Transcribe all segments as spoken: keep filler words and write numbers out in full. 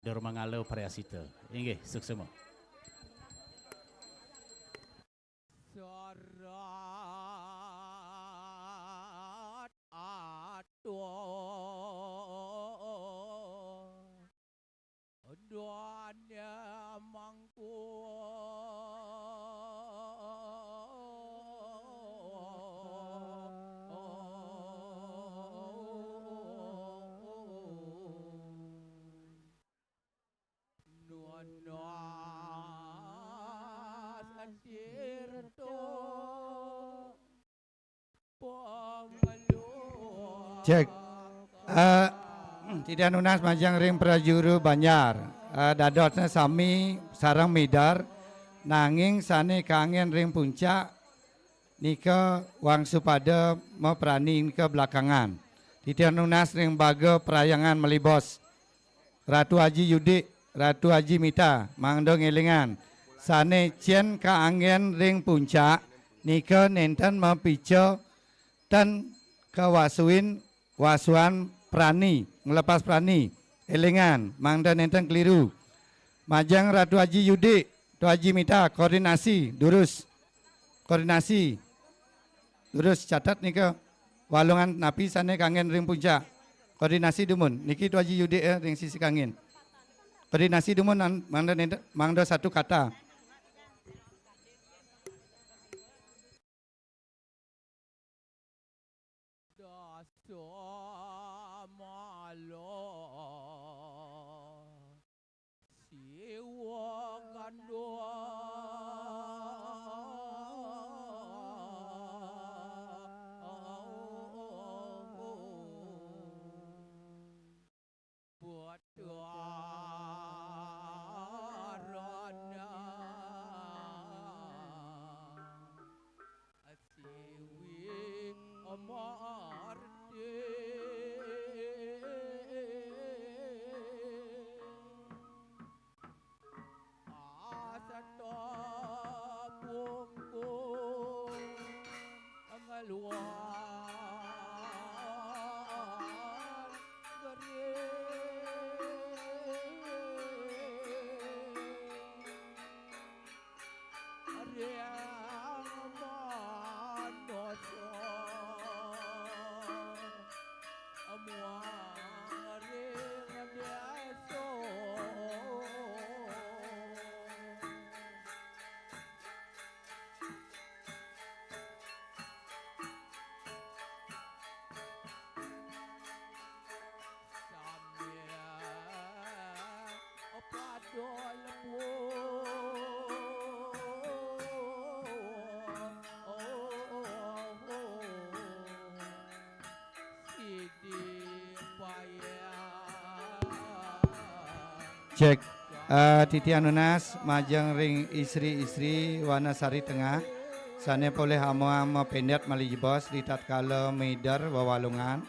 Durmangala Prayascita. Inggih, suksma. Cek. Eh, titiang nunas majeng ring prajuru banjar. Eh, dadosnya sami sareng mider, nanging sane kanggen ring puncak nika wangsupada maprani nika belakangan. Titiang nunas ring baga parhyangan malih bos. Ratu Aji Yudik, Ratu Aji Mita, mangda ngelingang. Sane cen kaanggen ring puncak nika nenten mapica ten kawasuin wasuan prani, nglepas prani. Elingang, mangda nenten keliru. Majeng Ratu Aji Yudik, Ratu Aji Mita, koordinasi, durus. Koordinasi. Durus catet nika. Walungan napi sane kanggen ring puncak? Koordinasi dumun. Niki Ratu Aji Yudik, eh, ring sisi kanggen. Koordinasi dumun nan-, mangda nenten-, mangda satu kata. Cek. Eh, titiang nunas majeng ring istri-istri Wanasari Tengah sane polih amuang mapendet malih jebos ritatkala mider wewalungan.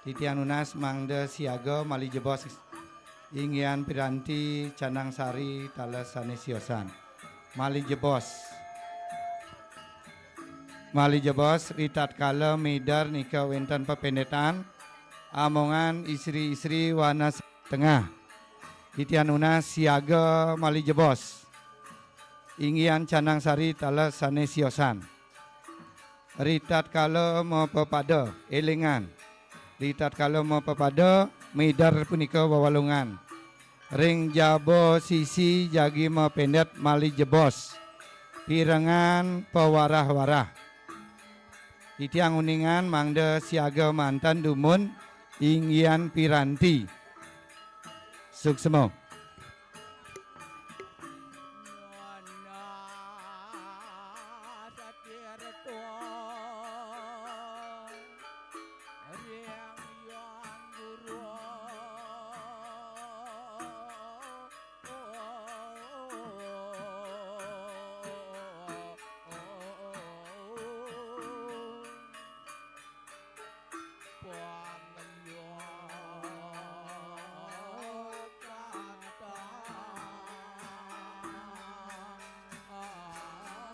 Titiang nunas mangda siaga malih jebos inggihan piranti canang sari taler sane siosan. Malih jebos. Malih jebos ritatkala mider nika wenten pependetan, amongan istri-istri Wanasari Tengah. Titiang nunas siaga malih jebos. Inggihan canang sari taler sane siosan. Ritatkala mapapada, elingang. Ritatkala mapapada, mider punika wewalungan. Ring jaba sisi jagi mapendet malih jebos. Pirengan pawarah-warah. Titiang uningang mangda siaga manten dumun inggihan piranti. Suksma.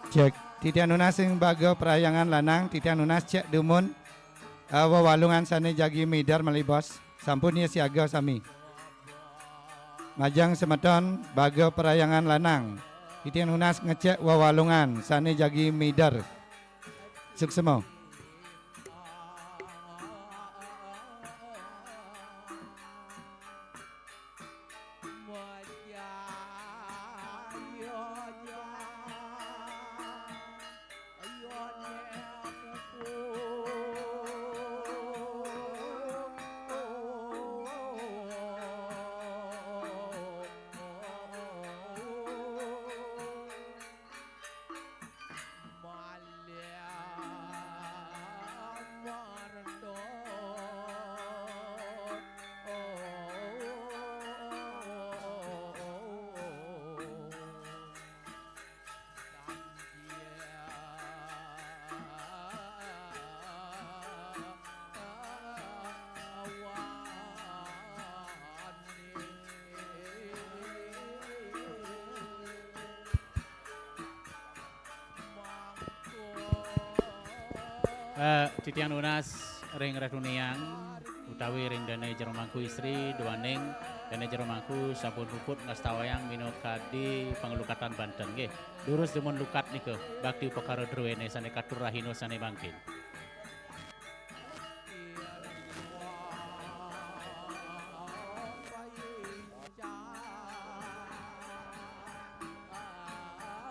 Cek. Titiang nunas ring baga parhyangan lanang, titiang nunas cek dumun, eh, wewalungan sane jagi mider malih bos. Sampun ya siaga sami. Majeng semeton baga parhyangan lanang. Titiang nunas ngecek wewalungan sane jagi mider. Suksma. Eh, titiang nunas ring Ratu Niang utawi ring Dane Jero Mangku Istri, duaning Dane Jero Mangku sampun puput ngastawayang minakadi panglukatan banten, nggih. Durus dumun lukat nika, bakti upakara druene sane katur rahina sane mangkin.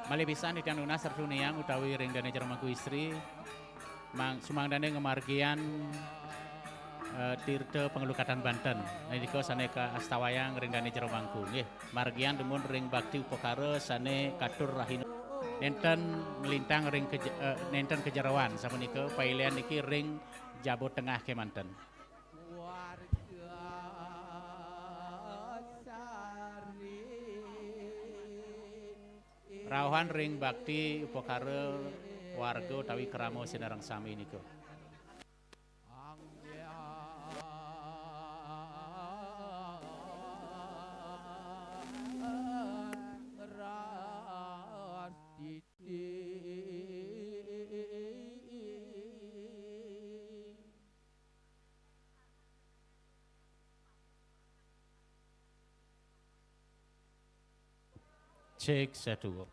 Malih pisan titiang nunas Ratu Niang utawi ring Dane Jero Mangku Istri, mang-, sumangdane ngamargiang, eh, tirta panglukatan banten. Nah, nika sane kaastawayang ring Dane Jero Mangku, nggih. Margiang dumun ring bakti upakara sane katur rahina. Nenten nglintang ring keje-, eh, nenten kajeroan, sapunika pailehan niki ring jaba tengah kemanten. Rauhan ring bakti upakara warga utawi krama sinareng sami nika. Cek satu.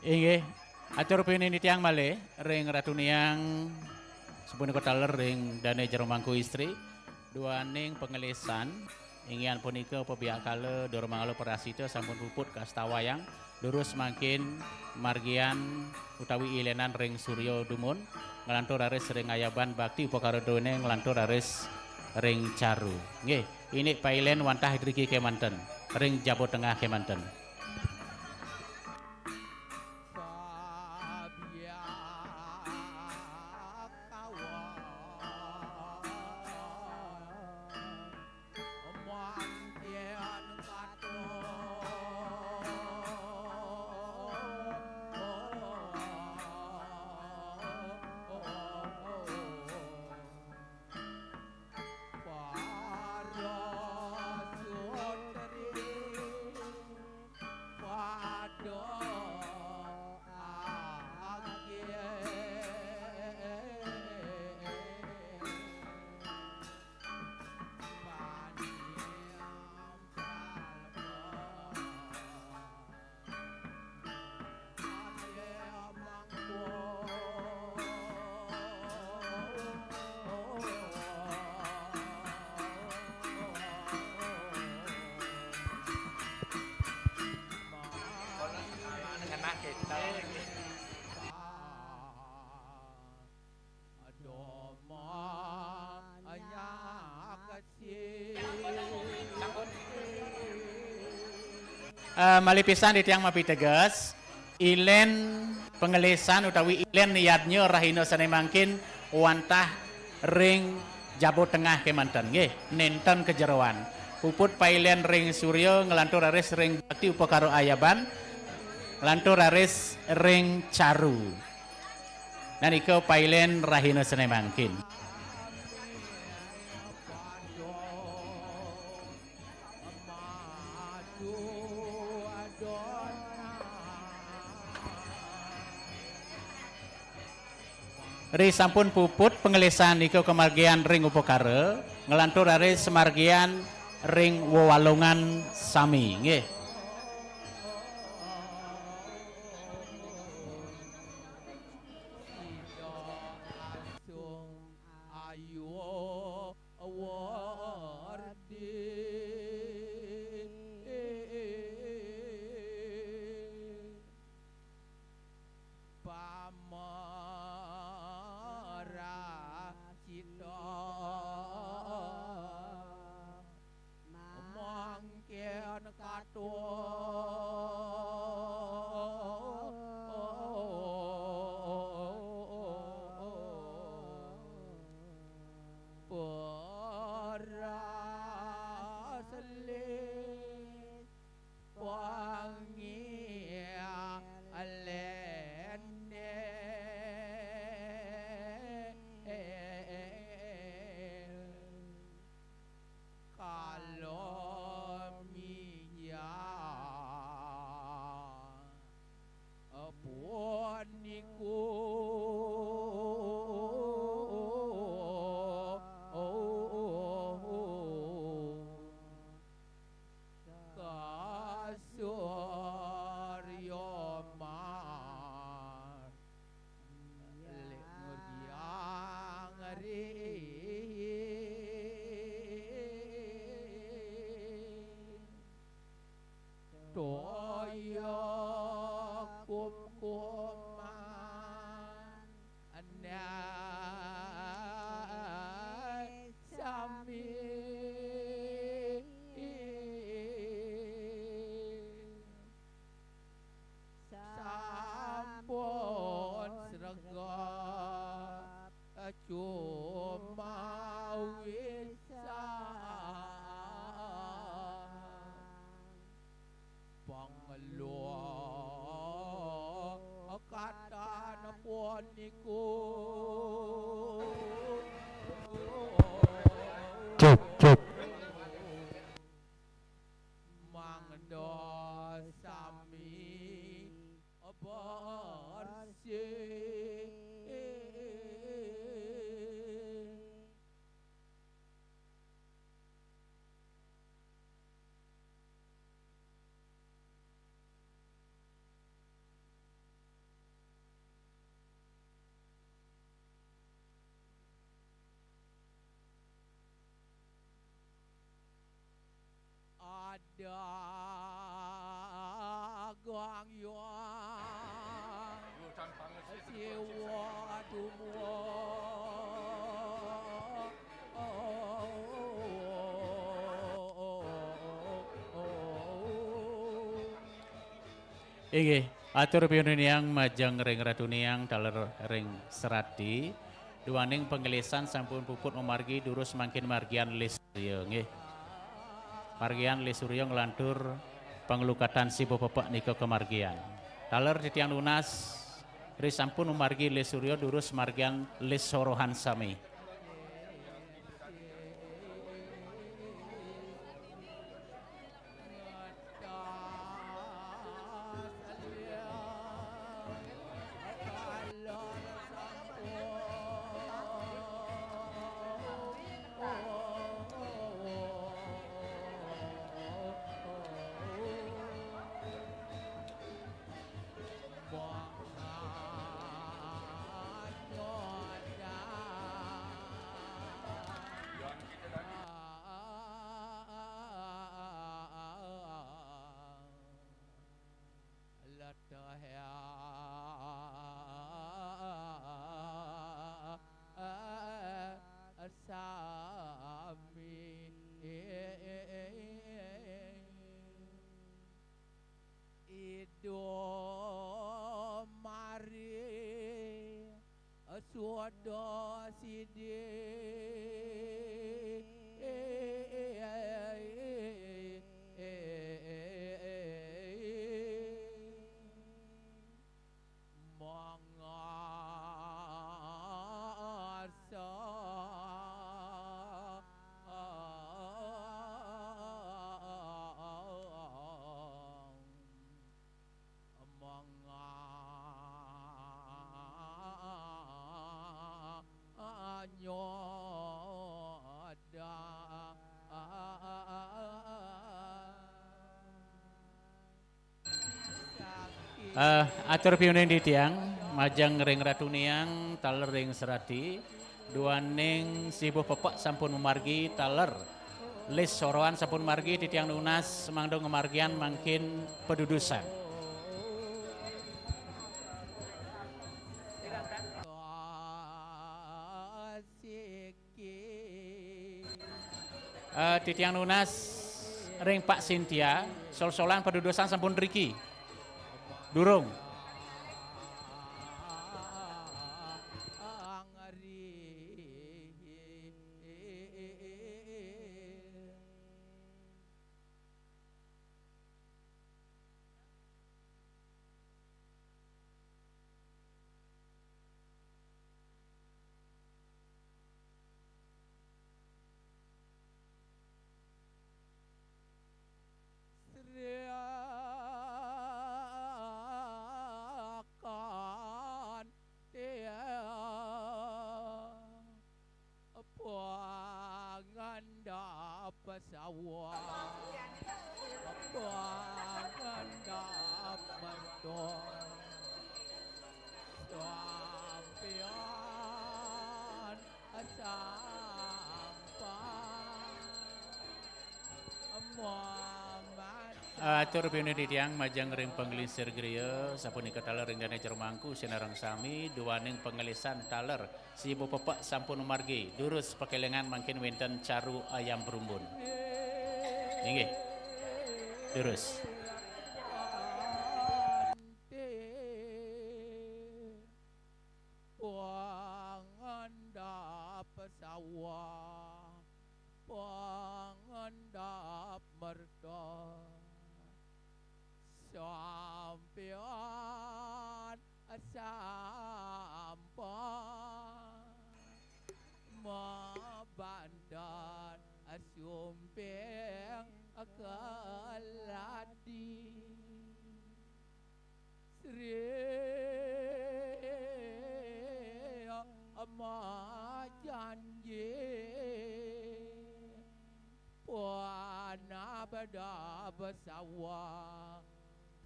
Inggih, atur piunin titiang malih ring Ratu Niang sapunika taler ring Dane Jero Mangku Istri, duaning pangelesan, inggih punika pabiakala Durmangala Prasita sampun puput kastawayang, durus mangkin margian utawi ilenan ring surya dumun, nglantur raris ring ayaban bakti upakara druene nglantur raris ring caru. Nggih, indik pailen wantah driki kemanten, ring jaba tengah kemanten. Eh, malih pisan titiang mapiteges, ilen pangelesan utawi ilen yadnya rahina sane mangkin wantah ring jaba tengah kemanten, nggih, nenten kajeroan. Puput pailen ring surya, nglantur raris ring bakti upakara ayaban, nglantur raris ring caru. Nah, nika pailen rahina sane mangkin. Ri sampun puput pangelesan nika kamargian ring upakara, nglantur raris samargian ring wewalungan sami, nggih. Mangkin katon Kala mijang puniku. Kasuryoman. Lek ngurdiang ri toya kumkuman anai sami. Sampun sregep cuma wisan pangluh katan puniku. Cek, cek. Mangda sami bersih. Ada gang yuang siwa tumua. Inggih, atur piuniniang majeng ring Ratu Niang taler ring serati. Duaning pangelesan sampun puput mamargi durus mangkin margian Lis Surya, nggih. Margian Lis Surya nglantur panglukatan siba pepek nika kamargian. Taler titiang nunas, ri sampun mamargi Lis Surya durus margian Lis Sorohan sami. Suada sidi mangasa manganyoda. Eh, atur piuning titiang, majeng ring Ratu Niang, taler ring serati, duaning sibuh pepek sampun mamargi taler. Lis soroan sampun margi, titiang nunas mangda ngamargiang mangkin padudusan. Eh, titiang nunas ring Pak Sintia, sol-solan padudusan sampun riki. Durung. Serakan tiang pangandap sawah, pangandap mertua. Sampian sampan. Atur piuning titiang majeng ring panglingsir griya, sapunika taler ring dané jero mangku sinareng sami, duaning panglisan taler sibuh pepek sampun mamargi, durus pakelingan mangkin wénten caru ayam perumbun. Inggih. Durus. Pangandap sawah, pangandap mertua. Sampian sampan mabandan sumping keladi. Sri majanji panabdab sawah,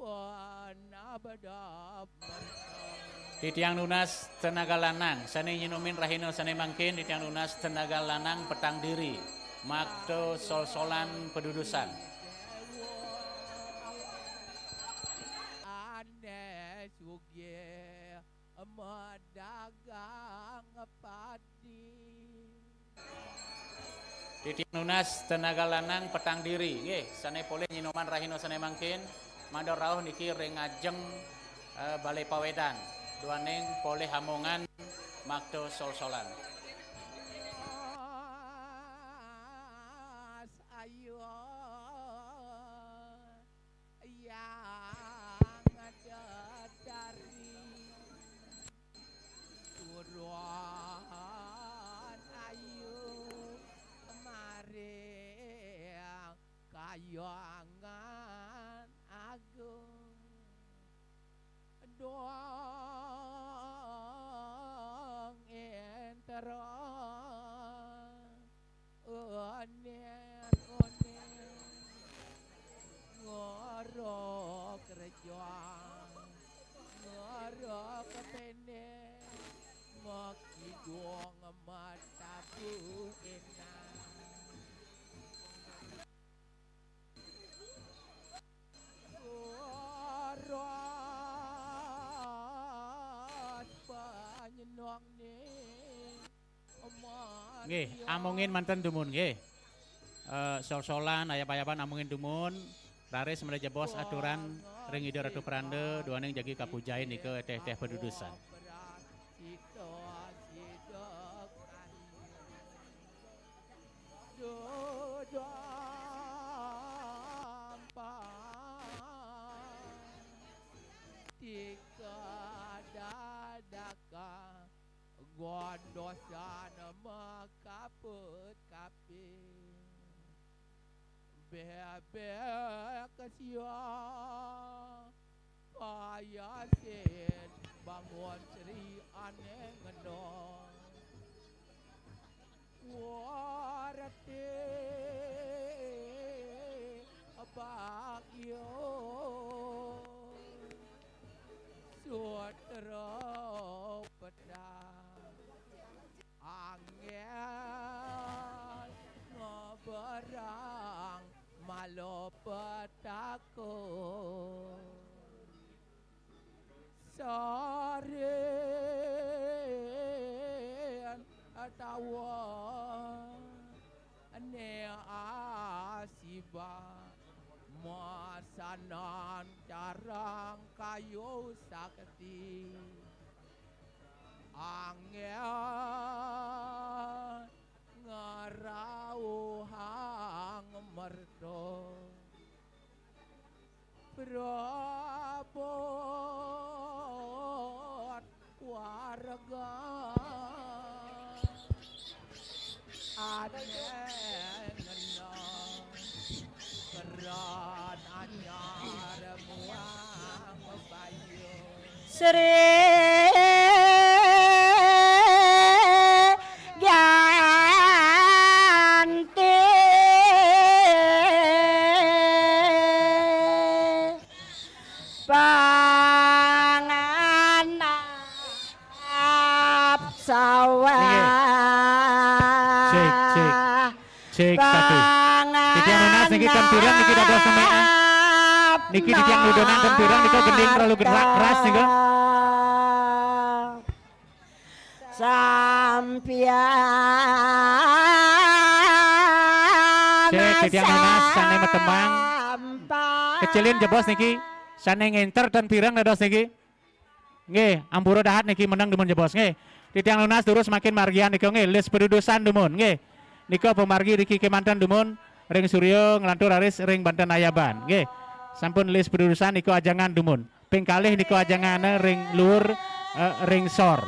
panabdab mertua. Titiang nunas tenaga lanang sané nyinomin rahina sané mangkin, titiang nunas tenaga lanang petang diri, makta sol-solan padudusan. Ané sugih madagang padi. Titiang nunas tenaga lanang petang diri, nggih, sané polih nyinoman rahina sané mangkin, mangda rauh niki ring ngajeng, eh, Balé Pawédan, duaning polih amongan makta sol-solan. Ayu. Yang ada dari Turon Ayu kemarin Kayangan Agung. Dong entero Onen, onen, ngorok rejang, ngorok pendek, makidong matabu enang. Ngorok panyenong ning. Nggih, amongin manten dumun nggih. Eh, sol-solan, ayap-ayapan amongin dumun. Raris malih jebos aturan ring Ida Ratu Pranda, duaning jagi kapujain nika eteh-eteh padudusan. Dosan makaput kaping. Bebek sia payasin bangun Sri Anengno. Warati bagyo sutra pedang. Angel ngeberang malapetaka. Sarin tawa ne asiba masanan carang kayu sakti. Angel ngerauhang merta. Prabot warga aneh ngenang. Keran anyar muang bayu. Sri Ganti Panganap sawah. Nggih. Cek, cek. Cek satu. Titiang nunas niki ten pirang niki dados semekan. Niki titiang nudunan ten pirang nika gending terlalu gerak keras nika. Sampian. Cek, titiang nunas sane metemang. Kecilin jebos niki. Sane ngenter ten pirang dados niki. Nggih, ampura dahat niki meneng dumun jebos nggih. Titiang nunas durus makin margian nika nggih, lis pedudusan dumun nggih. Nika pemargi riki kemanten dumun ring Surya nglantur raris ring banten ayaban nggih. Sampun lis pedudusan nika ajangan dumun. Ping kalih nika ajangane ring luhur, eh, ring sor.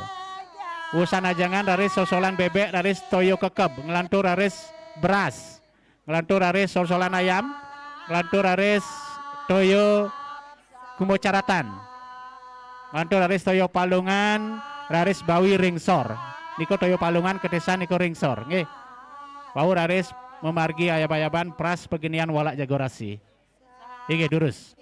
Wusan ajangan raris sosolan bebek raris toya kekeb nglantur raris beras. Nglantur raris sol-solan ayam, nglantur raris toya gumocaratan. Nglantur raris toya palungan, raris bawi ring sor. Nika toya palungan ketesan nika ring sor, nggih. Wau raris memargi ayab-ayaban pras pegenian walak jago rasi. Inggih, durus.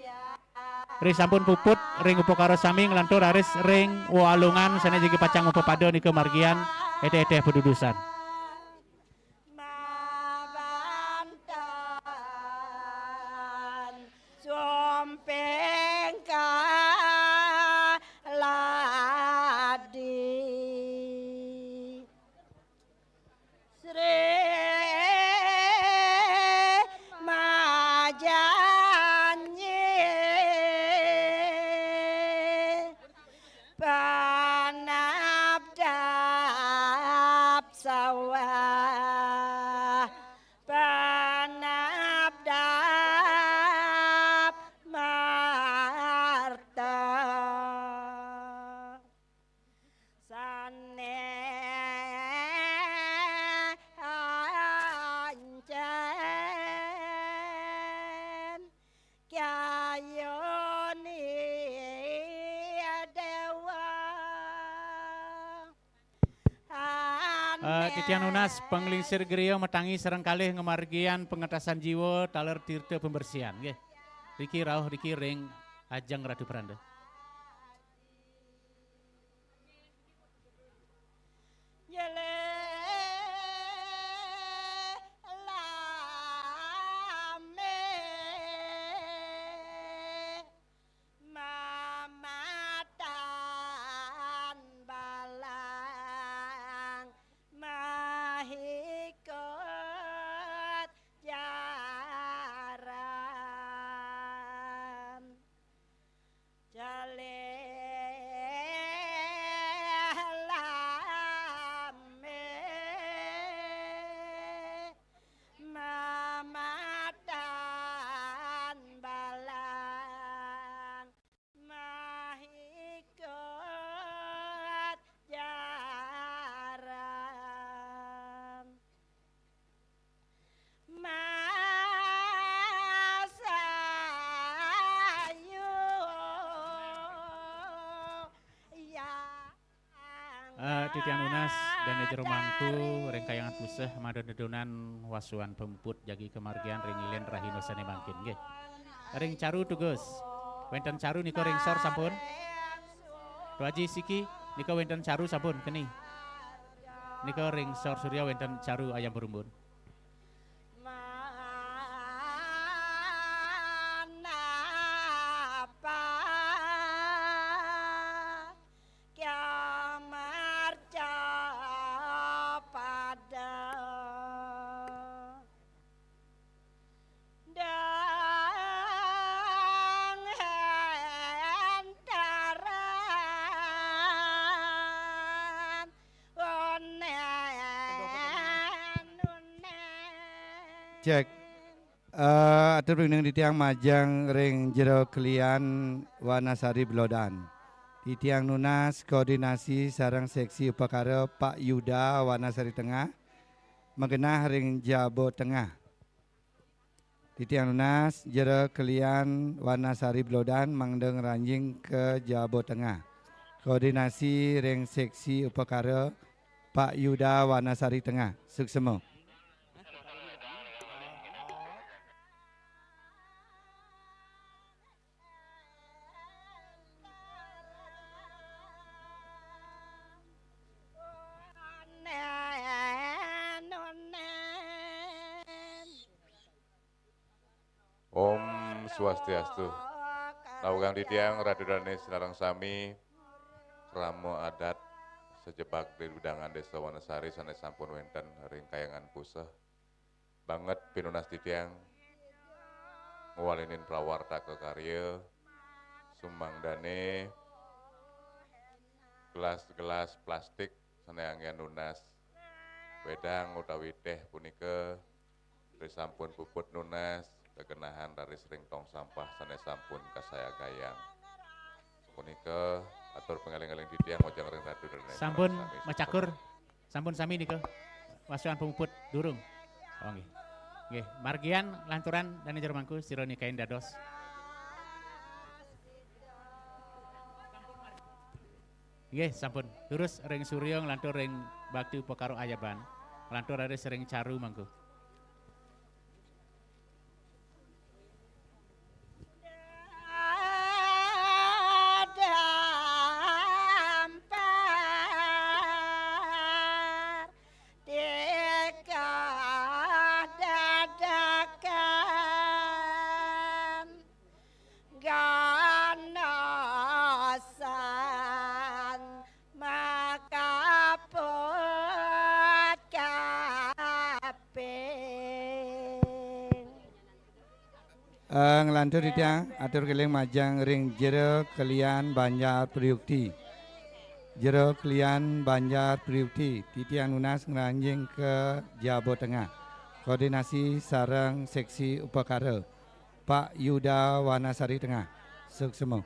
Ri sampun puput ring upakara sami nglantur raris ring walungan sane jagi pacang upapada nika margian eteh-eteh pedudusan. Mabanten sumping kaladi. Sri majanji panabdap sawah, panabdap marta. Sane ancen kyayoni dewa. Eh, titiang nunas panglingsir griya matangi sareng kalih ngamargiang pengetasan jiwa taler tirta pembersihan, nggih. Riki rauh riki ring ajeng Ratu Pranda. Nyeleh lame mamatan balang mahikot jaran. Tiang nunas dané jero mangku ring Kahyangan Puseh mangda nedunan wasuan pamuput jagi kamargiang ring lilin rahina sané mangkin nggih. Ring Caru tugas. Wénten Caru nika ring sor sampun? Tuaji siki nika wénten Caru sampun keni. Nika ring sor Surya wénten Caru ayam berumbun. Cek. Eh, atur pinunas titiang majeng ring Jero Kelian Wanasari Blodan. Titiang nunas koordinasi sareng seksi upakara Pak Yuda Wanasari Tengah, magenah ring Jaba Tengah. Titiang nunas Jero Kelian Wanasari Blodan mangda ngranjing ka Jaba Tengah. Koordinasi ring seksi upakara Pak Yuda Wanasari Tengah. Suksema. Om Swastiastu. Nawegang titiang Ratu Dané sinareng sami, krama adat sajebag di wewidangan Désa Wanasari sané sampun wénten ring Kahyangan Puseh. Banget pinunas titiang ngwalinin prawartaka karya sumangdané gelas-gelas plastik sané anggén nunas wedang utawi téh punika, raris sampun puput nunas, kagenahan raris ring tong sampah sané sampun kasayagayang. Punika atur pangeling-eling titiang majeng ring Ratu Dané. Sampun sareng sami macakur, sampun sami nika. Wasuan pamuput durung. Oh, nggih. Nggih, margian lanturan dané jero mangku sira nikain dados. Nggih, sampun. Durus ring Surya nglantur ring bakti upakara ayaban. Nglantur raris ring Caru mangku. Eh, nglantur titiang, atur kéling majeng ring Jero Kelian Banjar Priyukti. Jero Kelian Banjar Priyukti, titiang nunas ngranjing ka Jaba Tengah. Koordinasi sareng seksi upakara, Pak Yuda Wanasari Tengah. Suksema.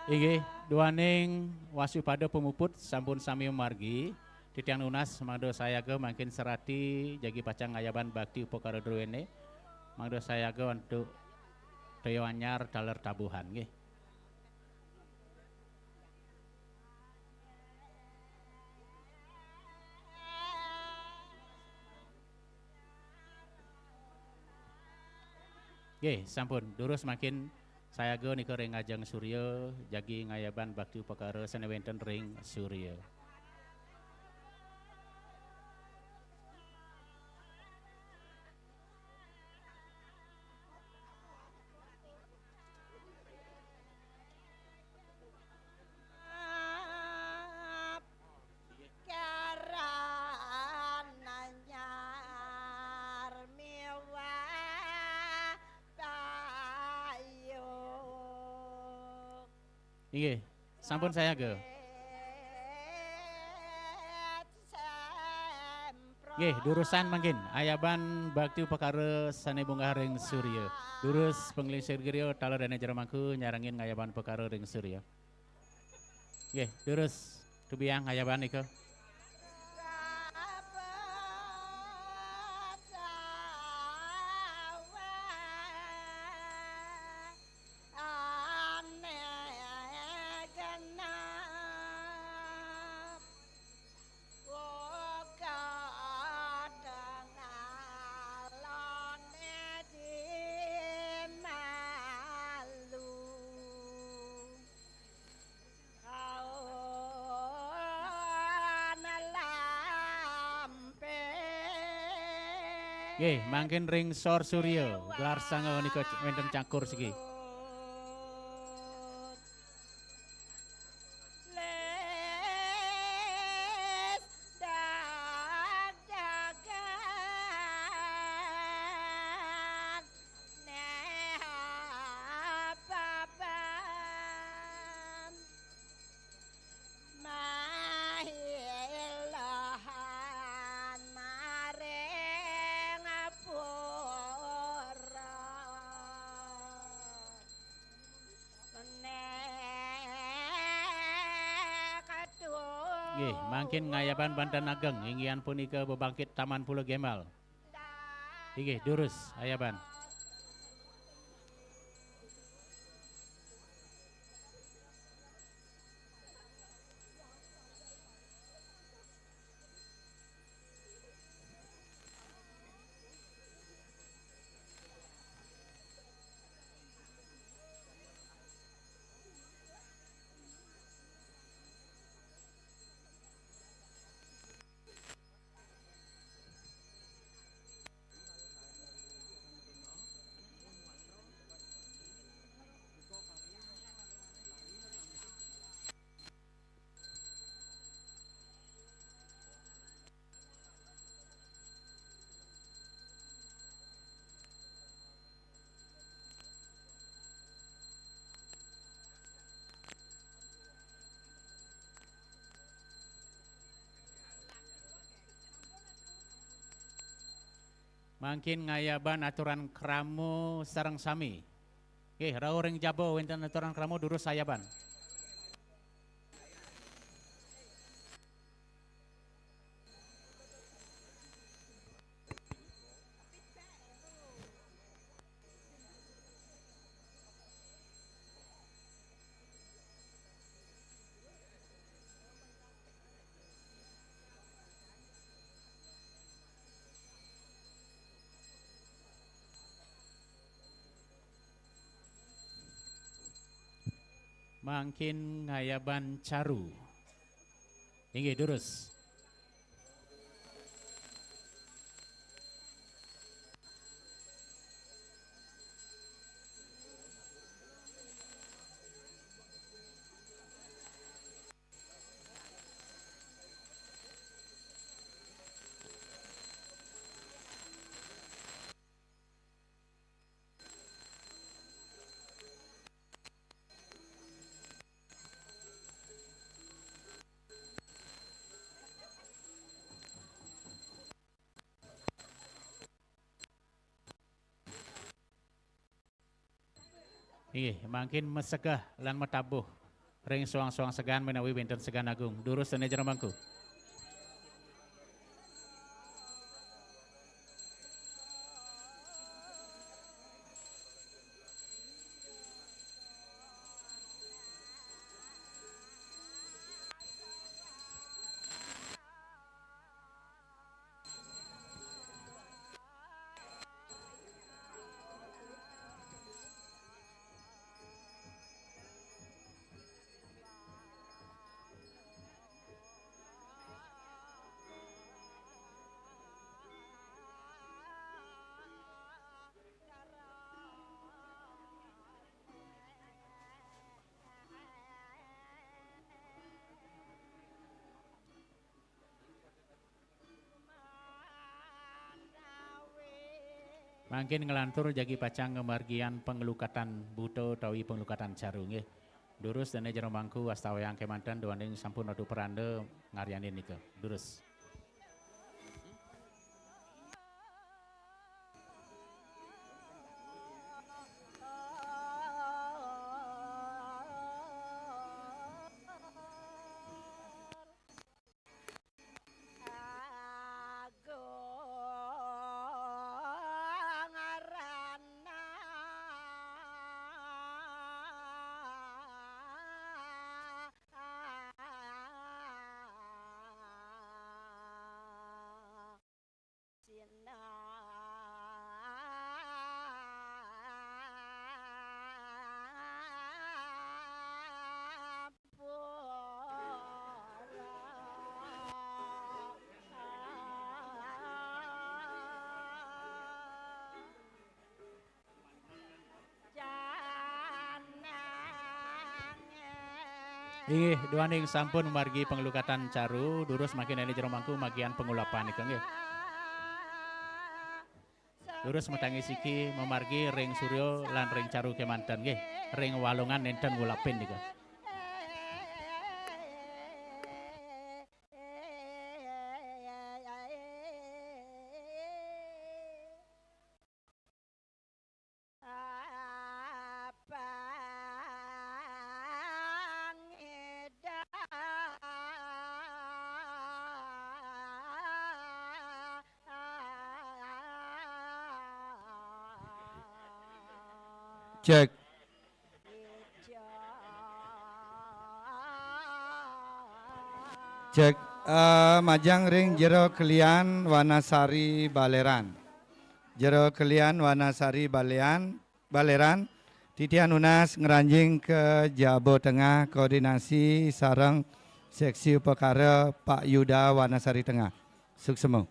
Inggih, duaning wasupada pamuput sampun sami mamargi, titiang nunas mangda sayaga mangkin sarati jagi pacang ngayaban bakti upakara druéné, mangda sayaga antuk toya anyar taler tabuhan, nggih. Nggih, sampun. Durus mangkin sayaga nika ring ngajeng Surya, jagi ngayaban bakti upakara sané wénten ring Surya. Inggih, sampun sayaga. Nggih, durusan mangkin, ayaban bakti upakara sané bungah ring surya. Durus panglingsir griya, tala dané jero mangku nyarengin ngayaban upakara ring surya. Nggih, durus tubiang ayaban nika. Nggih, mangkin ring Sor Surya, gelar sanga nika wénten cangkur siki. Nggih, mangkin ngayaban banten ageng, inggihan punika bebangkit Taman Pulo Gembal. Inggih, durus, ayaban. Mangkin ngayaban aturan krama sareng sami. Nggih, rauh ring jaba wénten aturan krama durus ayaban. Mangkin ngayaban caru. Inggih, durus. Inggih, mangkin masegah lan matabuh ring soang-soang segan menawi wénten segan agung. Durus dané jero mangku. Mangkin nglantur jagi pacang ngamargiang panglukatan buta utawi panglukatan caru, nggih. Durus dané jero mangku wasta wayang kémanten duaning sampun ratu peranda ngaryanin nika. Durus. Inggih, duaning sampun margi panglukatan caru, durus mangkin dané jero mangku magian pangulapan nika nggih. Durus matangi siki mamargi ring surya lan ring caru kémanten nggih. Ring walungan nénten ngulapin nika. Cek. Cek, eh, majeng ring Jero Kelian Wanasari Baleran. Jero Kelian Wanasari Balean, Baleran, titiang nunas ngranjing ka Jaba Tengah koordinasi sareng seksi upakara Pak Yuda Wanasari Tengah. Suksma.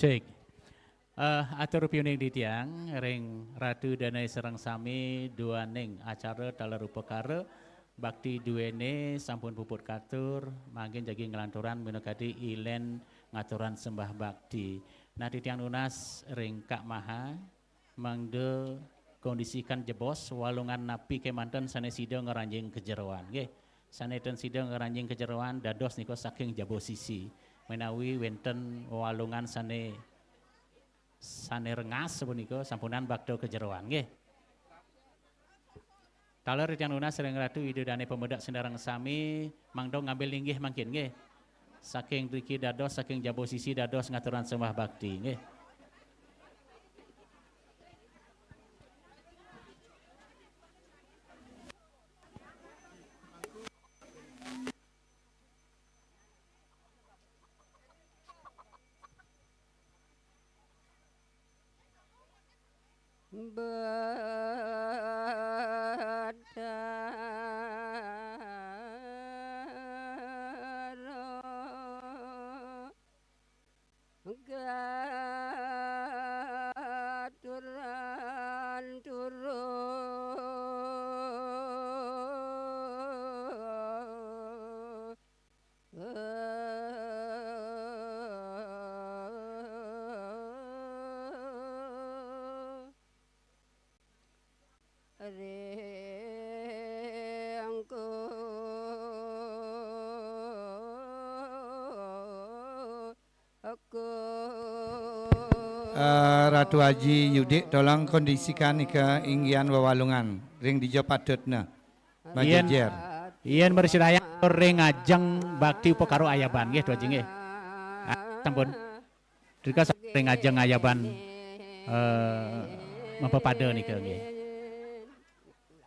Cek. Eh, atur piuning titiang ring Ratu Danae sareng sami duaning acara taler upakara bakti duéné sampun puput katur, mangkin jagi nglanturang minakadi ilén ngaturang sembah bakti. Nah, titiang nunas ring Kak Maha, mangda kondisikan jebos, walungan napi kémanten sané sida ngranjing ka jeroan, nggih. Sané ten sida ngranjing ka jeroan, dados nika saking jaba sisi. Menawi wénten walungan sané, sané rengas punika, sampunang bakta ka jeroan, nggih. Taler titiang nunas ring Ratu Ida Dané pamedek sinareng sami, mangda ngambil linggih mangkin, nggih. Saking driki dados, saking jaba sisi dados ngaturang sembah bakti, nggih. Bathara gaturan turu. Eh, Ratu Aji Yudik, tolong kondisikan nika inggihan wewalungan ring dija patutna. Majejer. Yen mrasidayang ring ajeng bakti upakara ayaban nggih, Ratu Aji nggih. Ah, sampun. Rika ring ajeng ayaban, eh, mapapada nika nggih.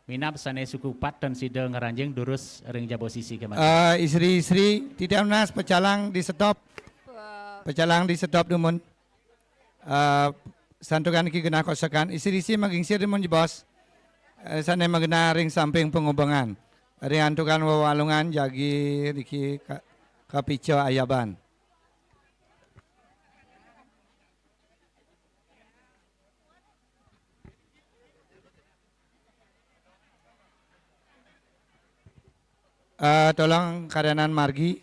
Minab sane suku pat tan sida ngranjing durus ring jaba sisi kemawon. Eh, istri-istri, titiang nunas pecalang di stop. Pecalang di stop dumun. Eh, santukan niki genah kosekan, istri-istri magingsir dumun jebos. Eh, sane magenah ring samping pangubengan. Ring antukan wewalungan jagi niki ka-, kapica ayaban. Eh, tolong kadanan margi,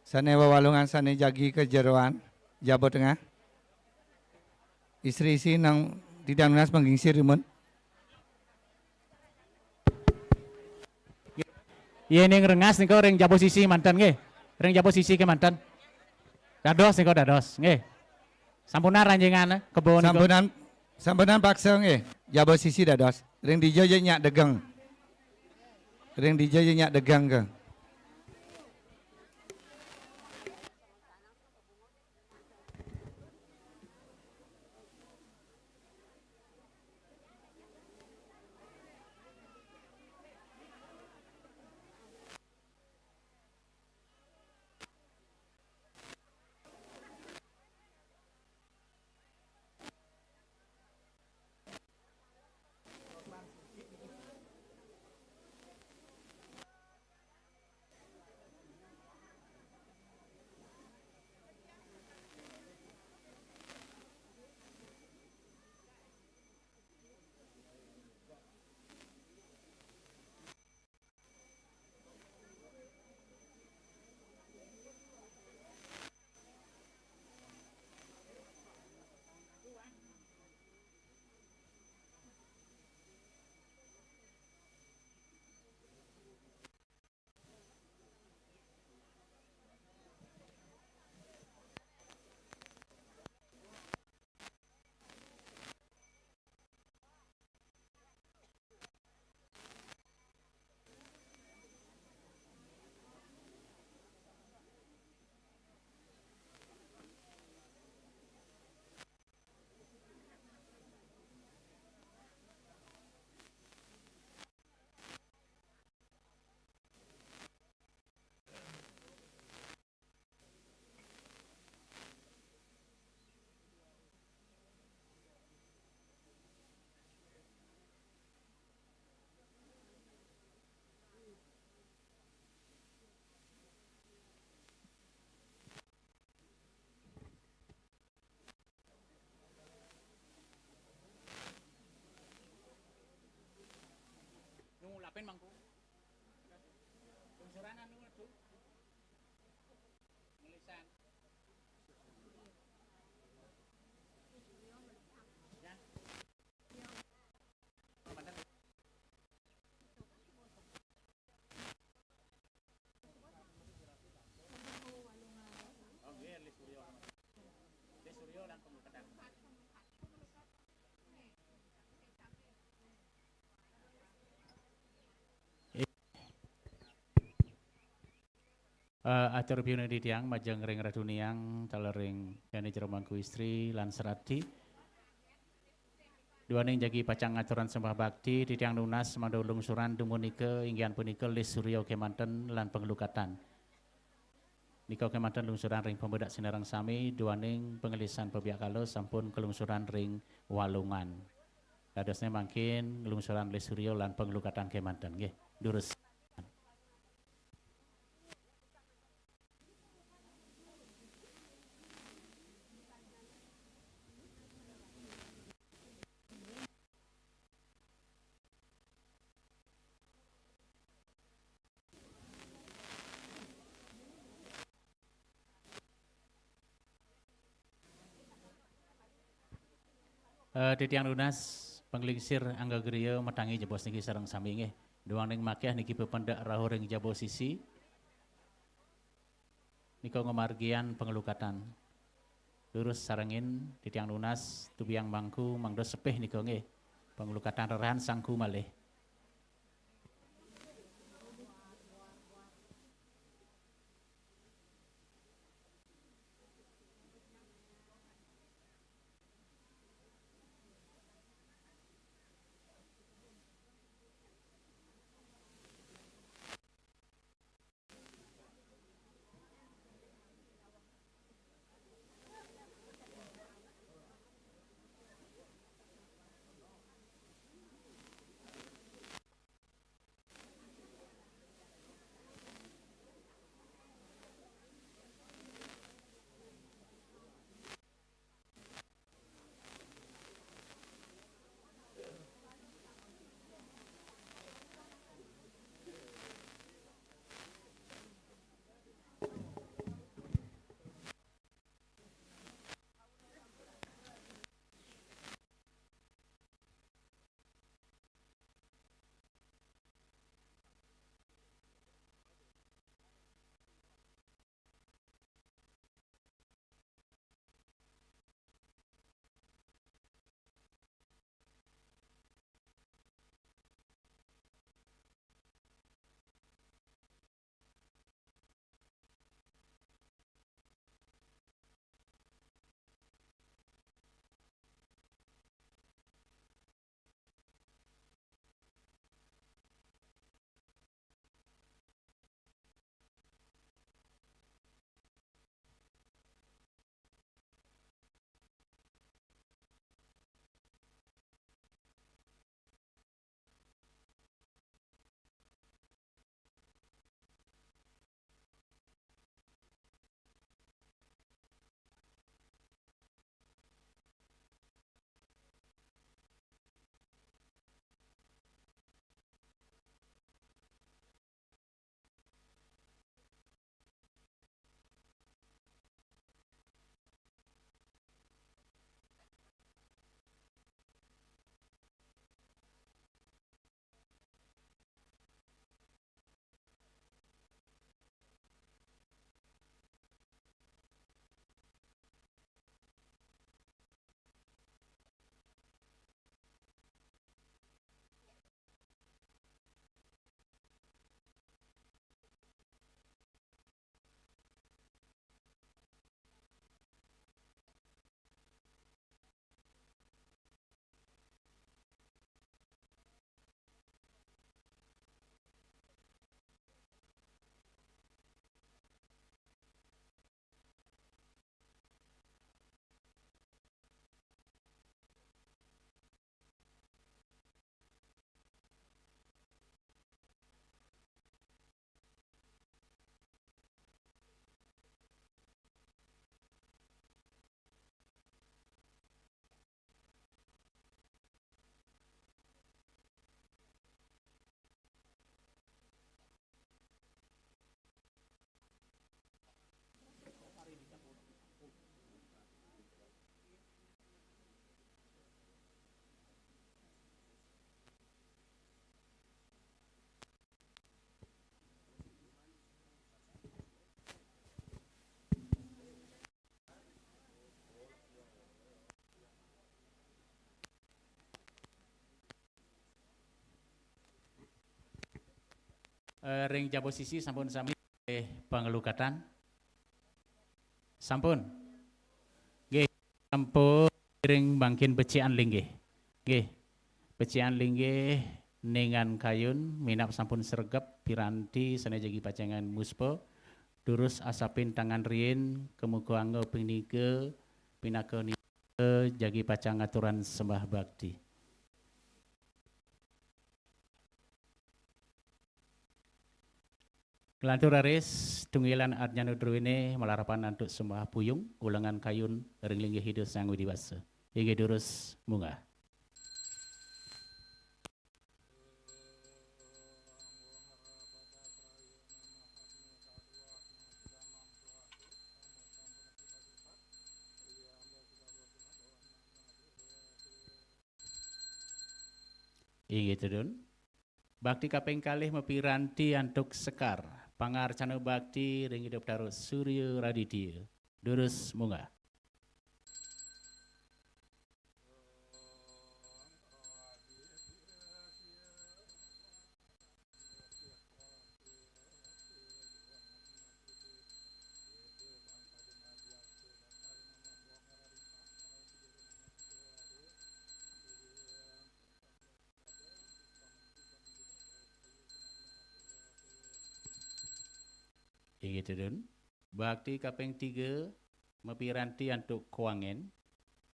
sane wewalungan sane jagi ka jeroan, jaba tengah. Istri-istri nang titiang nunas magingsir dumun. Yening rengas nika ring jaba sisi manten nggih. Ring jaba sisi kemanten. Dados nika dados nggih. Sampunang ranjingan, eh, kebo nika. Sampunang, sampunang paksa nggih. Jaba sisi dados. Ring dija ja nyak degeng. Ring dija ja nyak degeng ke. Nulapin mangku. Lungsuran anu atu. Nulisan. Ya. Eh, atur piunan titiang majeng ring Ratu Niang, taler ring Jani Jero Mangku Istri lan Serati. Duaning jagi pacang ngaturang sembah bakti, titiang nunas mangda lungsuran dumun nika, inggih punika lis surya kemanten lan panglukatan. Nika kemanten lungsuran ring pamedak sinareng sami, duaning panglisan pabiakala sampun kalungsuran ring walungan. Dadosne mangkin nglungsuran lis surya lan panglukatan kemanten nggih. Durus. Eh, titiang nunas panglingsir angga griya matangi jebos niki sareng sami nggih. Duaning makiah niki pependak rauh ring jaba sisi. Nika ngamargiang panglukatan. Durus sarengin titiang nunas tubiang mangku mangda sepih nika nggih. Panglukatan rerahan sangku malih. Eh, ring jaba sisi sampun sami, eh, panglukatan. Sampun. Nggih, sampun ring mangkin becikang linggih. Nggih. Becikang linggih ningan kayun minab sampun sregep piranti sane jagi pacang muspa. Durus asapin tangan riin, kamuka angga pinika pinaka nindaka jagi pacang ngaturang sembah bakti. Nglantur raris, tunggilan adnyana druene malarapan antuk sembah puyung, ulengan kayun ring linggih Ida Sang Widi Wasa. Inggih durus munggah. Inggih, tedun. Bakti kaping kalih mapiranti antuk sekar. Pangarcana bakti ring Ida Betara Surya Raditya. Durus munggah. Inggih, Dun. Bakti kaping tiga, mapiranti antuk kuangen,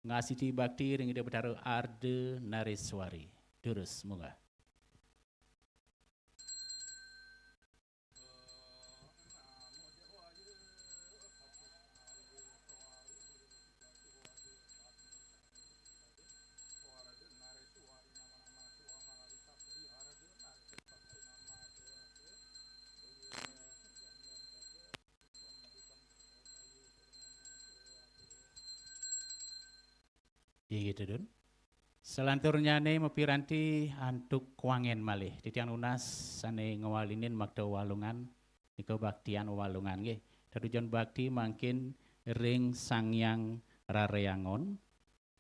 ngasiti bakti ring Ida Betara Arda Nareswari. Durus, munggah. Inggih, Dun. Salanturnyane mapiranti antuk kuangen malih. Titiang nunas sane ngwalinin makta walungan, nika baktian walungan nggih. Tetujon bakti mangkin ring Sang Hyang Rareangon.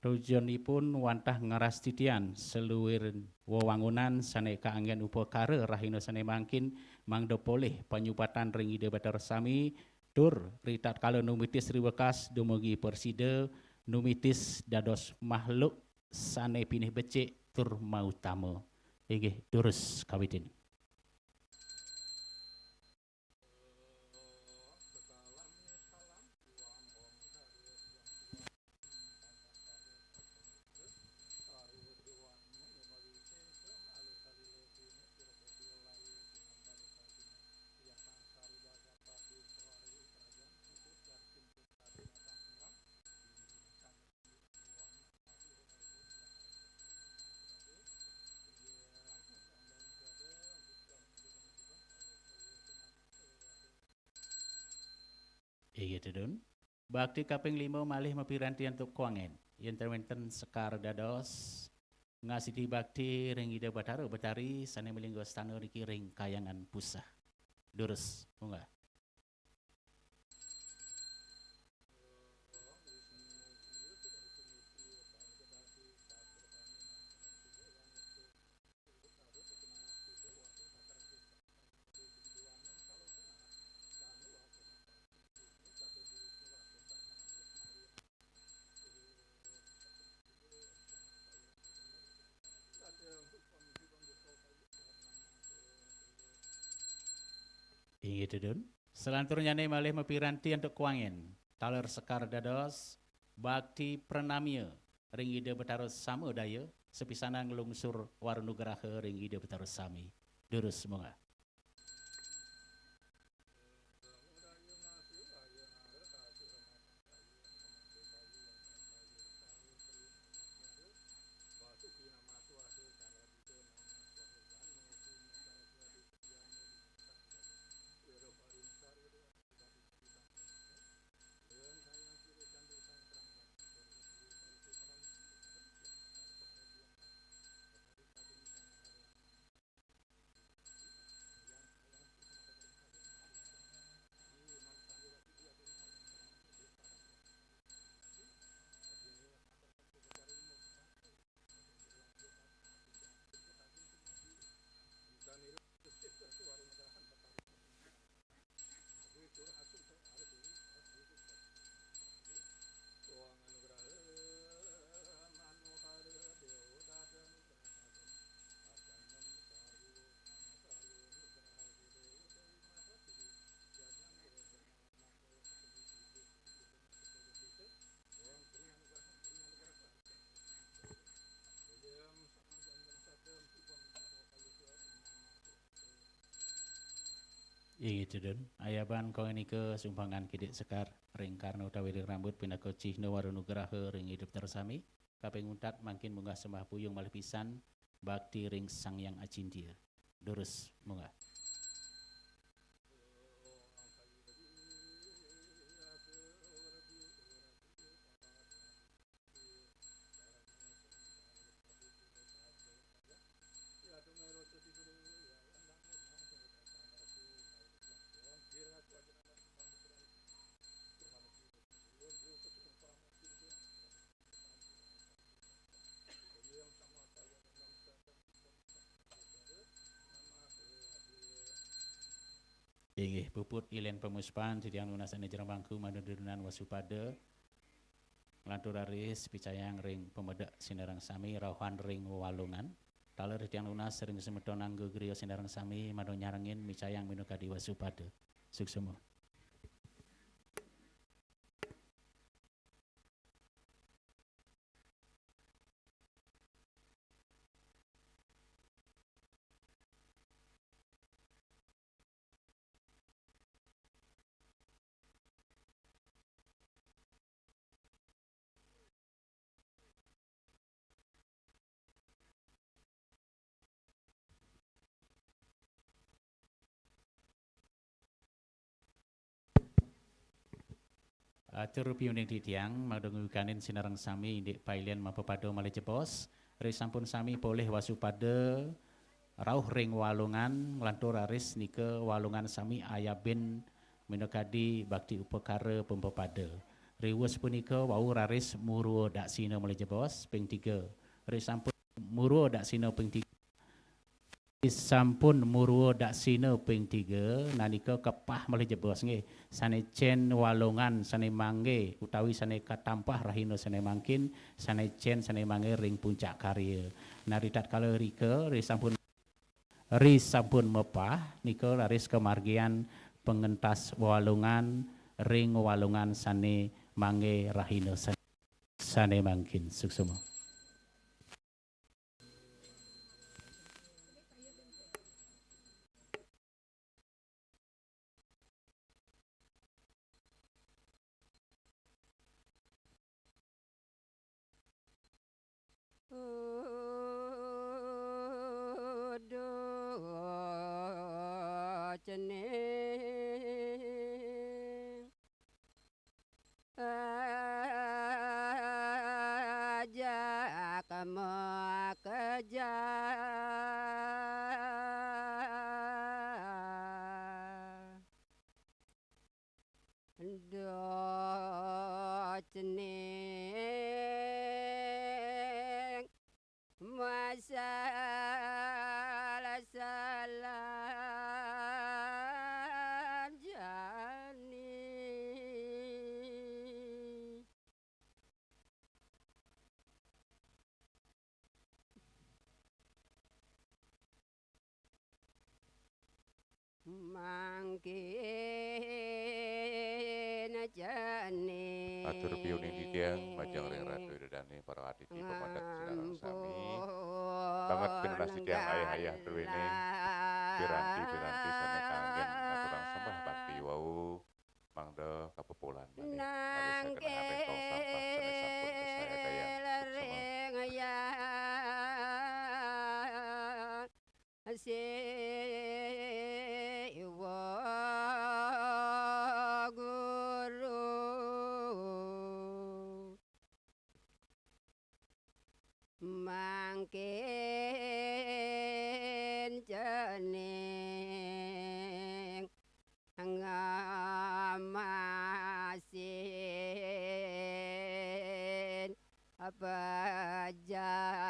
Tujonipun wantah ngrastitian saluiring wewangunan sane kaanggen upakara rahina sane mangkin, mangda polih panyupatan ring Ida Betara Sami, tur ritatkala numitis riwekas dumugi prasida, numitis dados makhluk sane pinih becik tur mautama. Inggih, durus kawitin. Iya, Dun. Bakti kaping lima malih mapiranti antuk kuangen. Yen ten wenten sekar dados ngasiti bakti ring Ida Batara Betari sane malingga stana niki ring Kayangan Pusah. Durus, munggah. Inggih, Dun. Salanturnyane malih mapiranti antuk kuangen. Taler sekar dados bakti pranamya ring Ida Betara Sama Daya, sapisanan nglungsur waranugraha ring Ida Betara Sami. Durus, munggah. Inggih, Dun. Ayaban kawéntenan sumbangan kidik sekar ring karna utawi ring rambut pinaka cihna waranugraha ring Ida Betara Sami. Kaping untat mangkin munggah sembah puyung malih pisan bakti ring Sang Hyang Acintya. Durus, munggah. Inggih, puput ilen pamuspan titiang nunas ane jerembangku madudunan wasupada. Nglantur raris picayang ring pamedek sinareng sami rauhan ring wewalungan. Taler titiang nunas ring semeton angga griya sinareng sami madu nyarengin micayang minakadi wasupada. Suksema. Atur piuning titiang, mangda ngwikanin sinareng sami indik pailian mapepada malih jebos. Ri sampun sami polih wasupada rauh ring walungan, nglantur raris nika walungan sami ayabin minakadi bakti upakara pemapada. Riwus punika wau raris murwa daksina malih jebos, ping tiga. Ri sampun murwa daksina ping tiga. Sampun murwa daksina ping tiga, nanika kepah malih jebos nggih. Sane cen walungan sane mangge utawi sane katampah rahina sane mangkin, sane cen sane mangge ring puncak karya. Nah, ritatkala rika, ri sampun, ri sampun mepah, nika raris kamargian pengentas walungan ring walungan sane mangge rahina sane, sane mangkin. Suksma. Duh cening ajak makejang. Duh cening masal-salan jani. Mangkin jani. Atur piuning titiang majeng ring Ratu Ida Dane, para aditi pemandak sinareng sami. Banget pinunas titiang ayah-ayah duene, piranti-piranti sane kanggen ngaturang sembah bakti wau. Mangda kapepulan malih. Raris sakenakan tong sampah sane sampun kasayagayang. Suksma. Siwa Guru. Mangkin cening ngemasin pejah.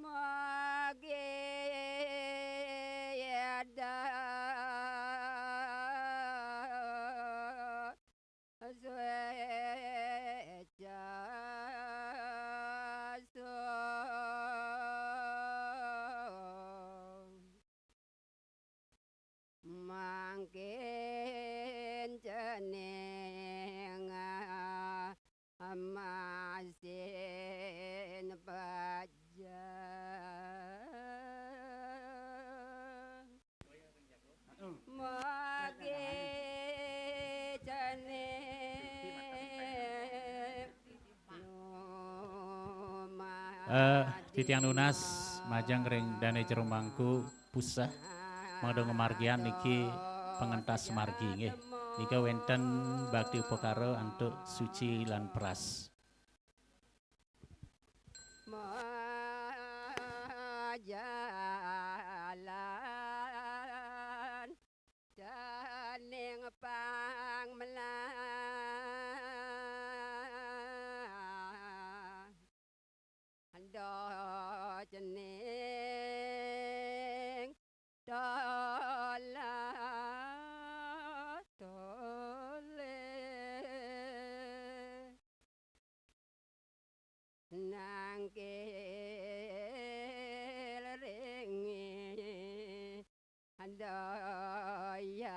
Mageda sueca song. Mangkin cening amasin pejah. Magi cening Eh, titiang nunas majeng ring Dane Jero Mangku Puseh, mangda ngamargiang niki pengentas margi nggih. Nika wenten bakti upakara antuk suci lan peras. Majalan daning pang melah. Anda cening dalah toleh. Nangkil ringi Dayang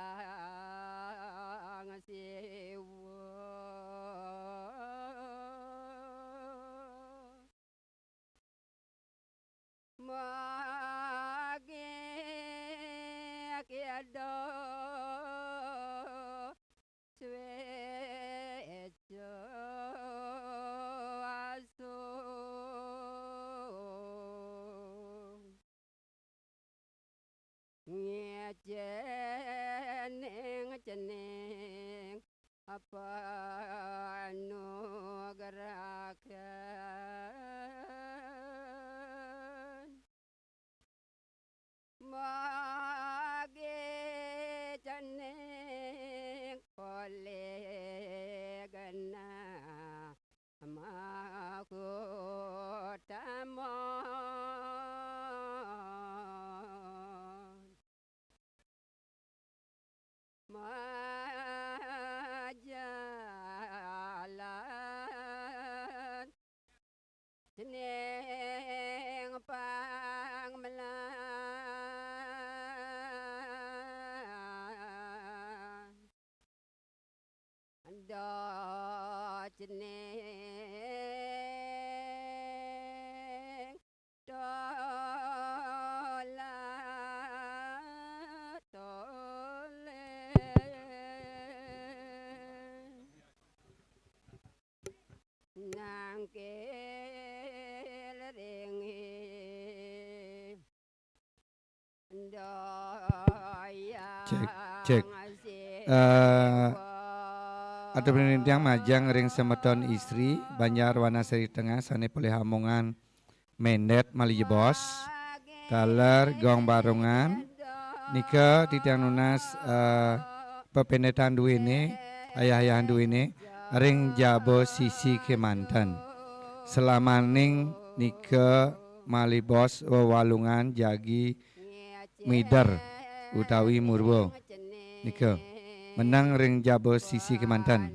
Siwa. Magi keda sueca aso. Nangkil ring Cek, cek. Eh, atur pinunjang majeng ring semeton istri Banjar Wanasari Tengah sane polih amongan mendet malih jebos taler gong barungan. Nika titiang nunas, eh, pependetan duene, ayah-ayahan duene ring jaba sisi kemanten. Selamaning nika malih bos wewalungan jagi mider utawi murwa nika meneng ring jaba sisi kemanten.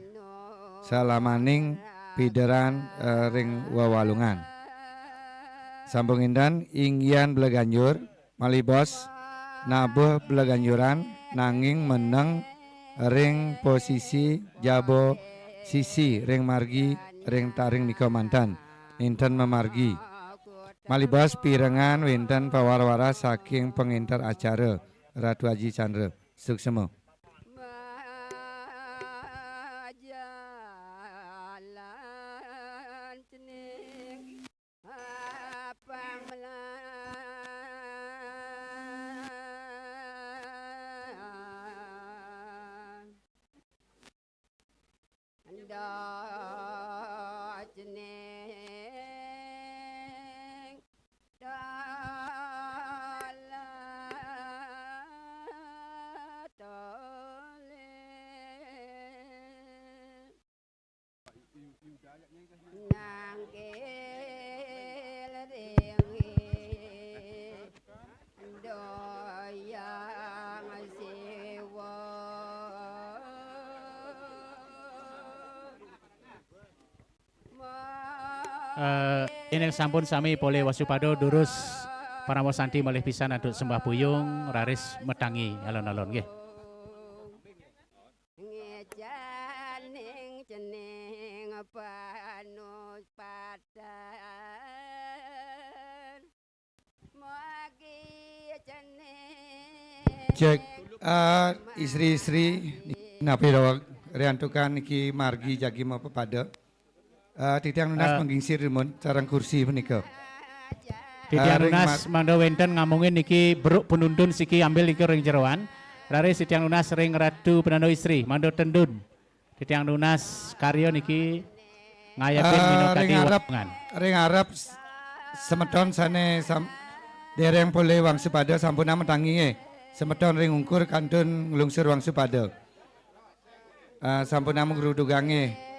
Salamaning pideran, eh, ring wewalungan. Sampun nginten inggian bleganjur malih bos nabuh bleganjuran nanging meneng ring posisi jaba sisi ring margi ring taring nika manten. Nenten mamargi. Malih bos pirengan wenten pawara-wara saking panginter acara, Ratu Aji Chandra. Suksema. Nangkil ring Doyang Siwa. Eh, indik sampun sami polih wasupada durus parama santi malih pisan antuk sembah puyung raris matangi alon-alon nggih. Ngejaning cening panuspatan. Mugi cening. Cek, eh, istri-istri, napi daweg riantukan niki margi jagi mapepada. Eh, titiang nunas Eh. Panggingsir dumun sareng kursi punika. Titiang Eh, ring nunas mar- mangda wenten ngamungin niki beruk penuntun siki ambil niki ring jeroan. Raris titiang nunas ring Ratu Penanda Istri mangda tendun. Titiang nunas karya niki ngayabin. Eh, minakadi ring arep, walangan. Ring arep s-, semeton sane sam-, dereng polih wangsupada sampun matangi nggih. Semeton ring ungkur kantun nglungsur wangsupada. Eh, sampun ngrudugang nggih.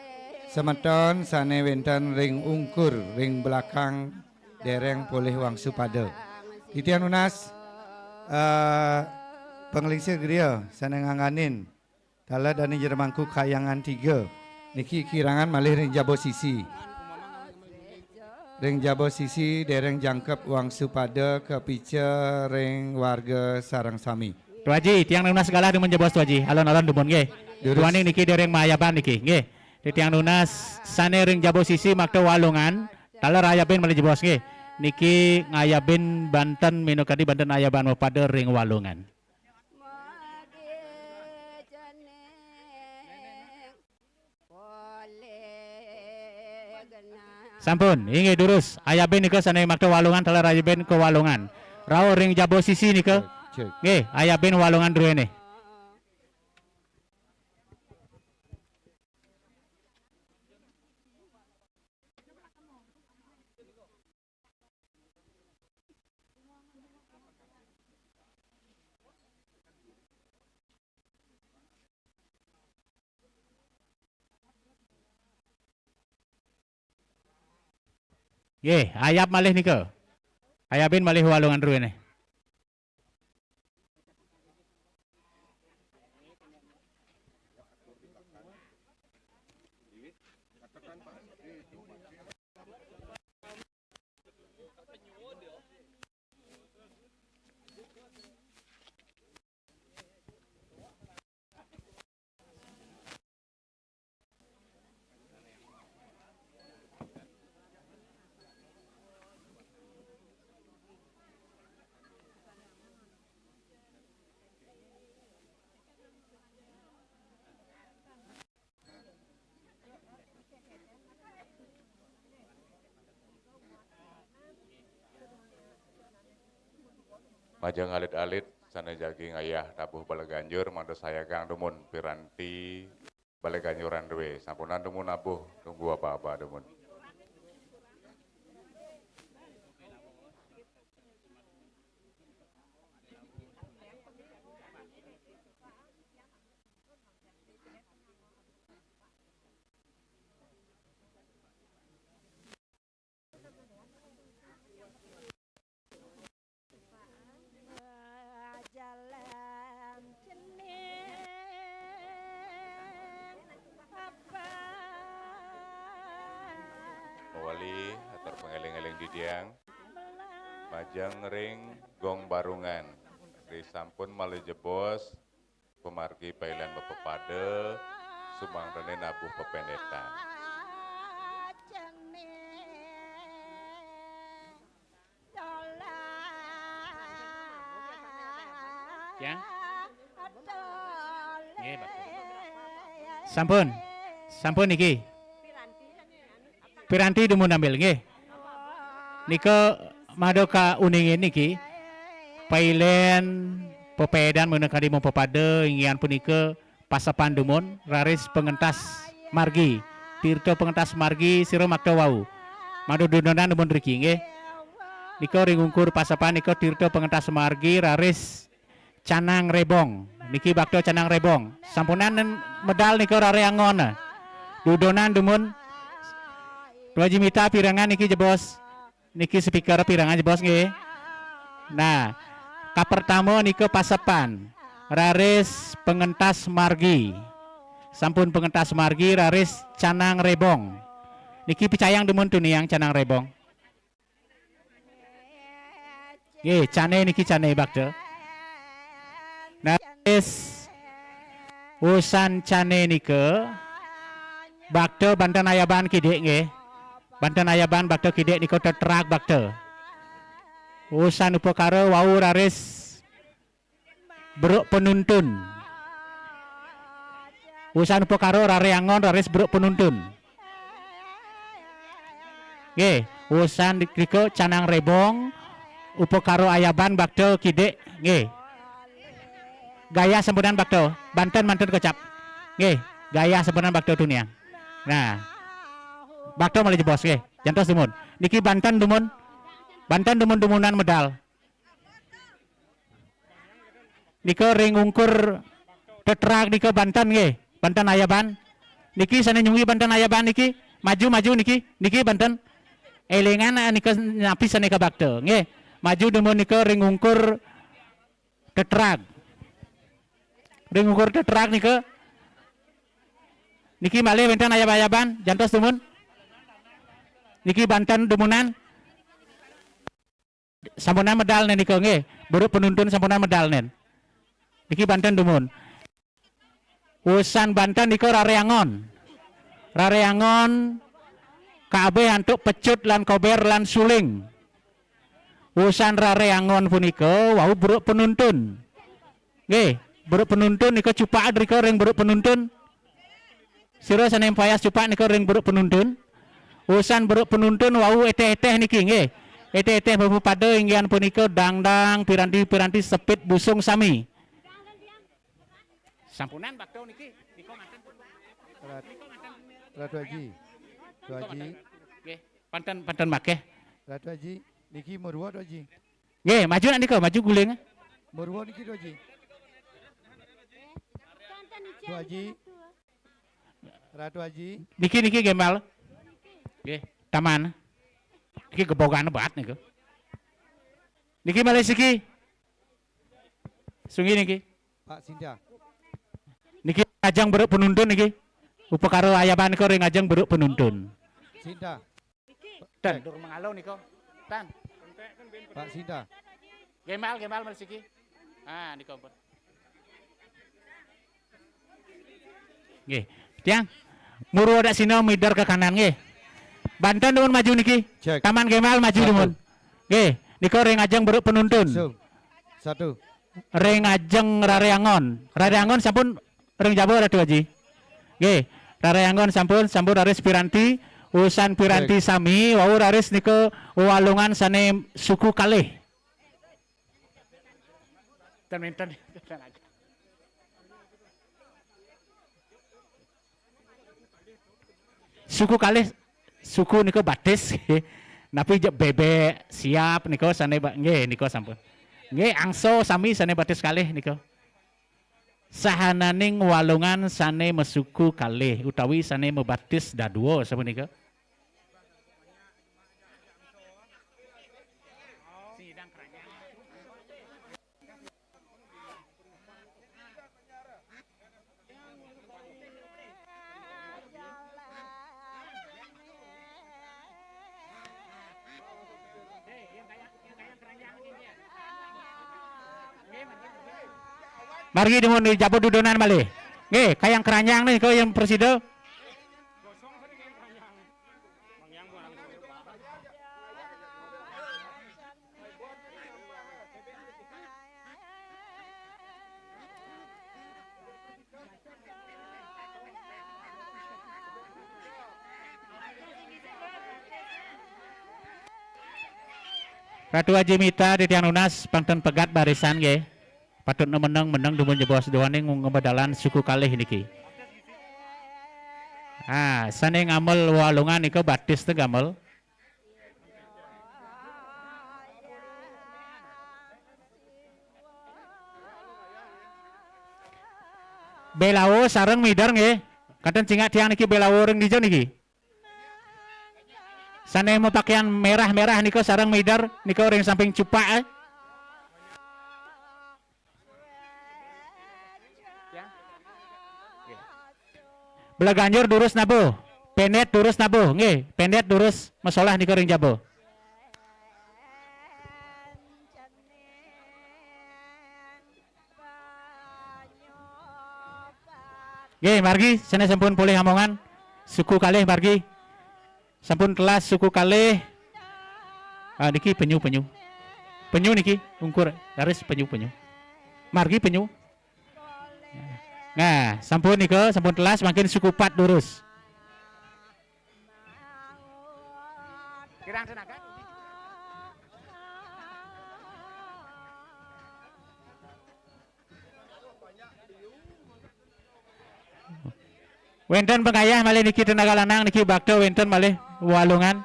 Semeton sane wenten ring ungkur, ring belakang dereng polih wangsupada. Titiang nunas, eh, panglingsir griya sane ngangganin. Taler Dane Jero Mangku Kahyangan tiga. Niki kirangan malih ring jaba sisi. Ring jaba sisi dereng jangkep wangsupada kapica ring warga sareng sami. Tuaji, tiang nunas galah dumun jebos Tuaji. Alon-alon dumun nggih. Durus. Duaning niki dereng mayaban niki nggih. Titiang nunas sane ring jaba sisi makta walungan, taler ayabin malih jebos nggih. Niki ngayabin banten minakadi banten ayaban mapada ring walungan. Sampun, inggih durus. Ayabin nika sane makta walungan, taler ayabin ka walungan. Rauh ring jaba sisi nika. Cek, cek. Nggih, ayabin walungan druene. Nggih, ayab malih nika. Ayabin malih walungan druene. Majeng alit-alit sané jagi ngayah tabuh bala ganjur, mangda sayagang dumun piranti bala ganjuran dué. Sampunang dumun nabuh, tunggu aba-aba dumun. Mawali atur pangéling-éling titiang, majeng ring Gong Barungan. Ri sampun malih jebos, pamargi pailénan mapapada, sumangdané nabuh pepéndetan. Ya. Nggih, Pak. Sampun. Sampun niki. Piranti dumun ambil nggih. Nika mada kauningin niki. Pailénan pepéndetan mangda kadi mapapada, inggihan punika pasepan dumun, raris pangentas margi. Tirta pangentas margi sira makta wau. Mangda dudonan dumun riki nggih. Nika ring ungkur pasepan nika tirta pangentas margi, raris canang rebong. Niki bakta canang rebong. Sampunang medal nika raris angon. Dudonan dumun. Dua jimita pirengan niki jebos. Niki speaker pirengan jebos nggih. Nah, kapertama nika pasepan. Raris pangentas margi. Sampun pangentas margi raris canang rebong. Niki picayang dumun tuniang canang rebong. Nggih, cané niki cané bakta. Nah, raris usan cané nika bakta banten ayaban kidik nggih. Banten ayaban bakta kidik nika tetrak bakta. Usan upakara wau raris beruk penuntun. Usan upakara raris angon raris beruk penuntun. Nggih, usan nika canang rebong, upakara ayaban bakta kidik nggih. Gayah sampunang bakta, banten manten kocap. Nggih, gayah sampunang bakta tuniang. Nah. Bakta malih jebos nggih. Jantos dumun. Niki banten dumun. Banten dumun-dumunan medal. Nika ring ungkur tetrak nika banten nggih. Banten ayaban. Niki sané nyunggi banten ayaban niki. Maju, maju niki. Niki banten. Élingan, ah, nika napi sané kabakta nggih. Maju dumun nika ring ungkur tetrak. Ring ungkur tetrak nika. Niki malih wénten ayab-ayaban, jantos dumun. Niki banten dumunan. Sampunang medal nén nika nggih. Beruk penuntun sampunang medal nén. Niki banten dumun. Usan banten nika raris angon. Raris angon kabéh antuk pecut lan kober lan suling. Usan raris angon punika wau beruk penuntun. Nggih, beruk penuntun nika cupak drika ring beruk penuntun. Sira sané mpayas cupak nika ring beruk penuntun. Usan beruk penuntun wau étéh-étéh niki nggih. Étéh-étéh mapapada inggihan punika dangdang piranti-piranti sepit busung sami. Sampunang bakta niki, nika manten. Rat-, Ratu Aji. Ratu Aji. Nggih, panten, panten makéh. Ratu Aji, niki murwa Ratu Aji. Nggih, maju nak nika, maju guling. Murwa niki Ratu Aji. Ratu Aji. Ratu Aji. Niki, niki gembal. Nggih, taman. Niki gebogan banget niku. Niki malih siki. Sunggi niki. Pak Sinta. Niki ajeng beruk penuntun niki. Upakara ayaban nika ring ajeng beruk penuntun. Sinta. Tan, dur mangalo nika. Tan. Pak Sinta. Gembal, gembal malih siki. Ah, nika ampun. Nggih. Tiang. Murwa dak sina mider ke kanan nggih. Banten dumun maju niki. Cek. Taman gembal maju dumun. Nggih. Nika ring ajeng beruk penuntun. Satu. Ring ajeng raris angon. Raris angon sampun ring jaba Ratu Aji. Nggih. Raris angon sampun, sampun raris piranti, usan piranti sami, wau raris nika walungan sané suku kalih. Ten wénten. Suku kalih, suku nika batis. Napi jek bébék, siap nika sané ba-, nggih nika sampun. Nggih, angsa sami sané batis kalih nika. Sahananing walungan sané masuku kalih utawi sané mabatis dadua sapunika. Margi dumun di jaba dudonan malih. Nggih, kayang keranjang nika yang prasida. Ratu Aji Mita titiang nunas pang ten pegat barisan nggih. Patut meneng-meneng dumun jebos duaning ngemedalan suku kalih niki. Ah, sané ngamel walungan nika batis té gamel. Bélawa sareng mider nggih. Kanten cingak tiang niki bélawa ring dija niki. Sané mapakaian merah-merah nika sareng mider nika ring samping cupak, eh. Belaganjur durus nabuh. Pendét durus nabuh, nggih. Pendét durus masolah nika ring jaba. Nggih, margi, sané sampun polih amongan. Suku kalih margi. Sampun telas suku kalih. Ah, niki penyu, penyu. Penyu niki, ungkur, raris penyu, penyu. Margi penyu. Nah, sampun nika, sampun telas, mangkin suku pat durus. Kirang tenaga. Wénten pangayah malih niki tenaga lanang niki bakta wénten malih walungan.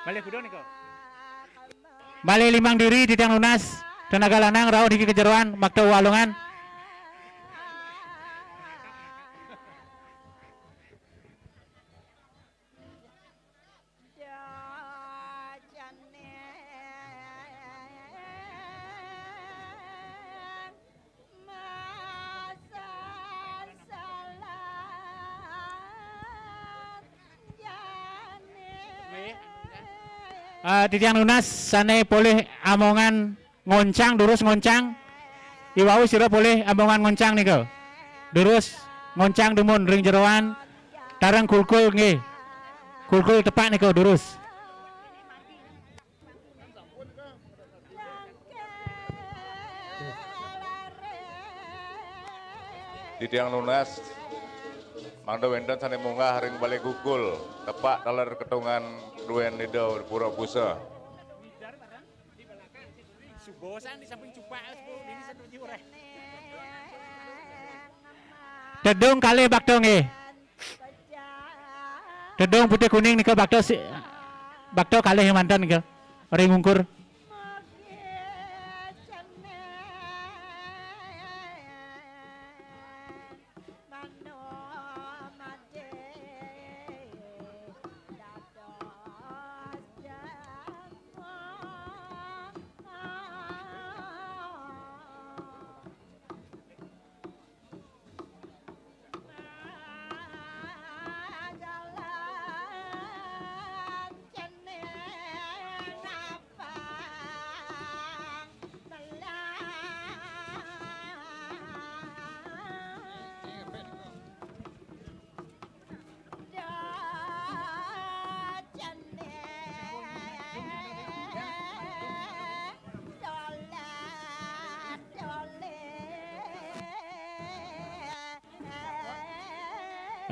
Malih kuda nika. Malih limang diri titiang nunas tenaga lanang rauh niki ka jeroan makta walungan. Ah, titiang nunas sané polih amongan ngoncang, durus ngoncang. Iwau sira polih amongan ngoncang nika. Durus ngoncang dumun ring jeroan. Tareng kulkul nggih. Kulkul tepak nika durus. Titiang nunas, mangda wénten sané munggah ring balé kulkul, tepak taler ketungan duén Ida Pura Busa. Tedung kalih bakta nggih. Tedung putih kuning nika bakta si-, bakta kalih manten nika. Ring ungkur.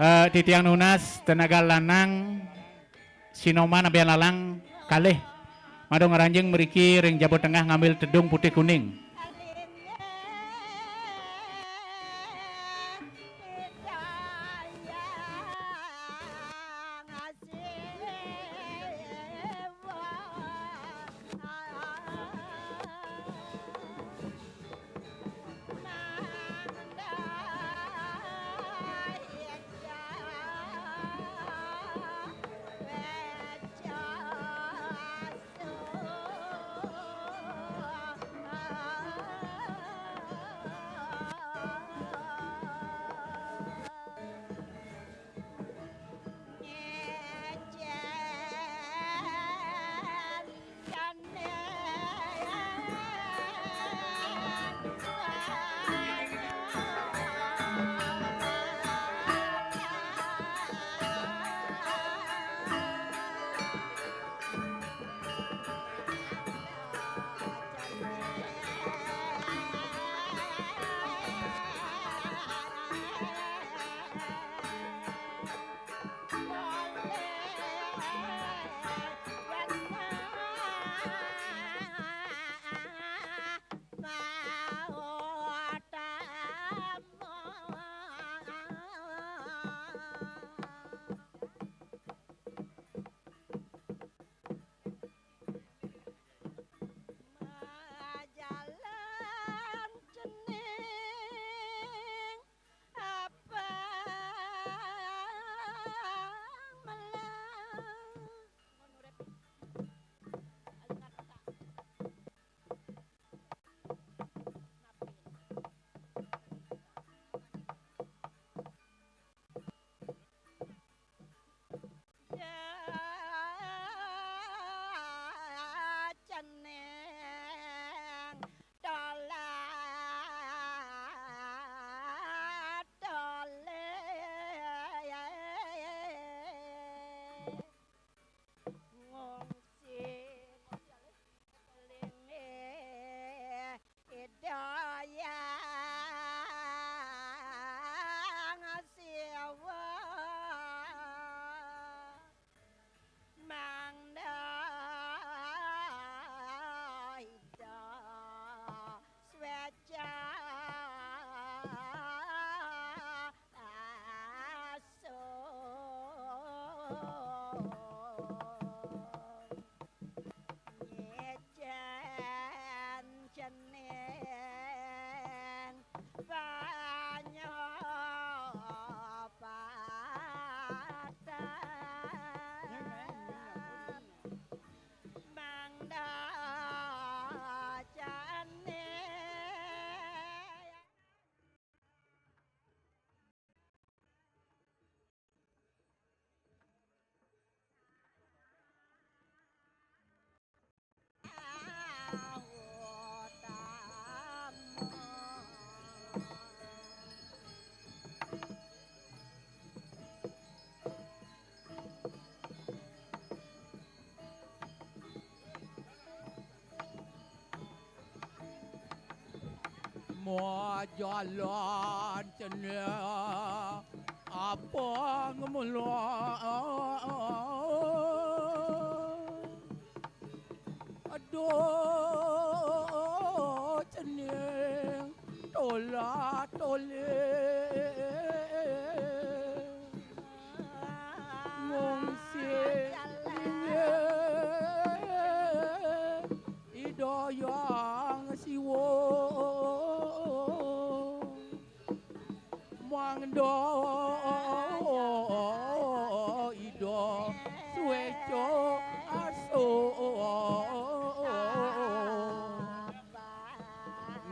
Eh, titiang nunas tenaga lanang Sinoman abian lalang kalih. Madu ngranjing mriki ring jaba tengah ngambil tedung putih kuning. Majalan cenil apa ngemula. Aduh, cening tola-tolih. Ngungsi Ida Hyang Siwa. Mangda Ida sueca asung.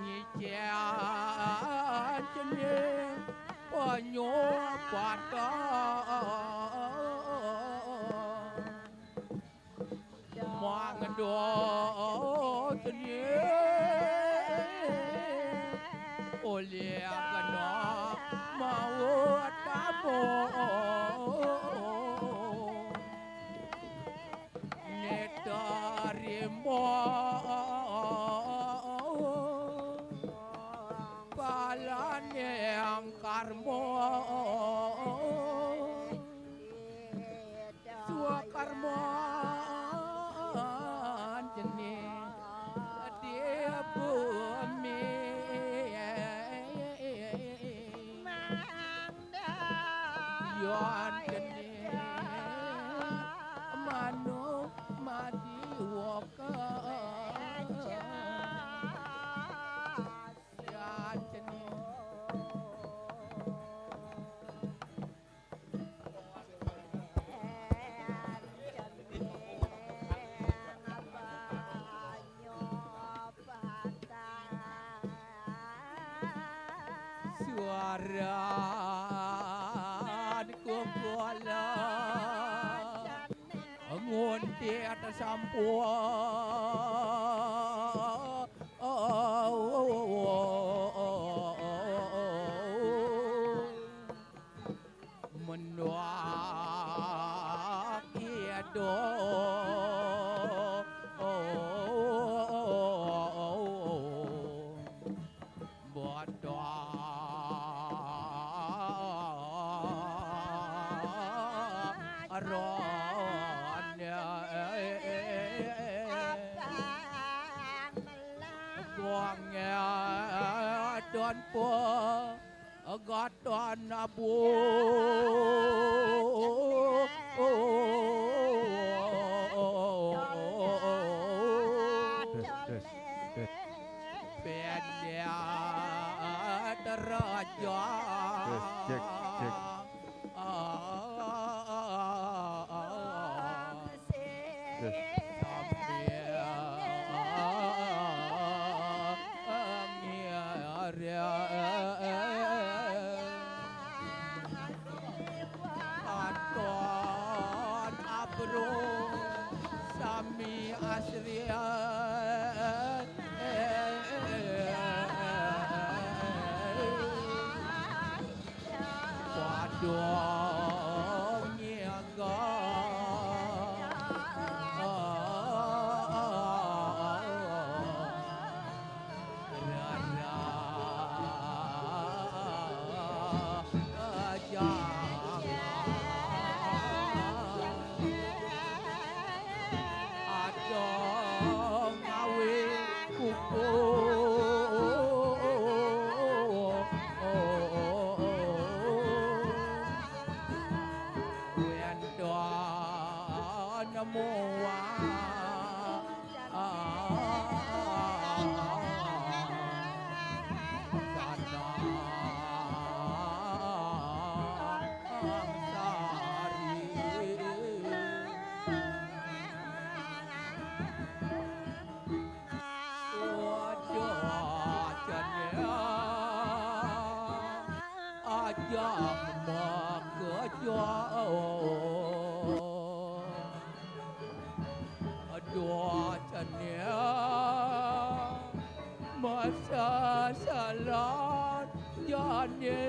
Ngicen cening panyuh patah. Mangda cening olih kena maut tamu. Nita rimba palaning karma. Swakarma Wan cening manuk mati waka. Ya cening. Suaran kukula nguntit sampun menduak idup. Botol ron. Gong don po gaton abu. Pendek terjang. Tes, cek, cek. Tes. Sambil ngiring. Aton abro sami asri. Padha ngiga. Rara jang. Aja ngawe kuku. Wento nemu wa. Aja makejang. Aduh, cening masa salah jani.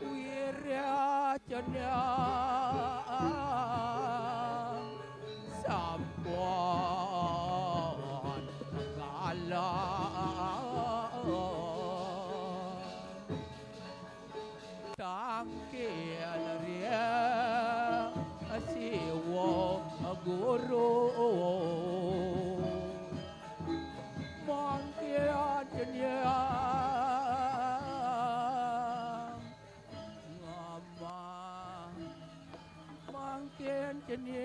Wirya cening sampun kalah. Tangkil ring Siwa Guru, mangkin cening ngamah. Mangkin cening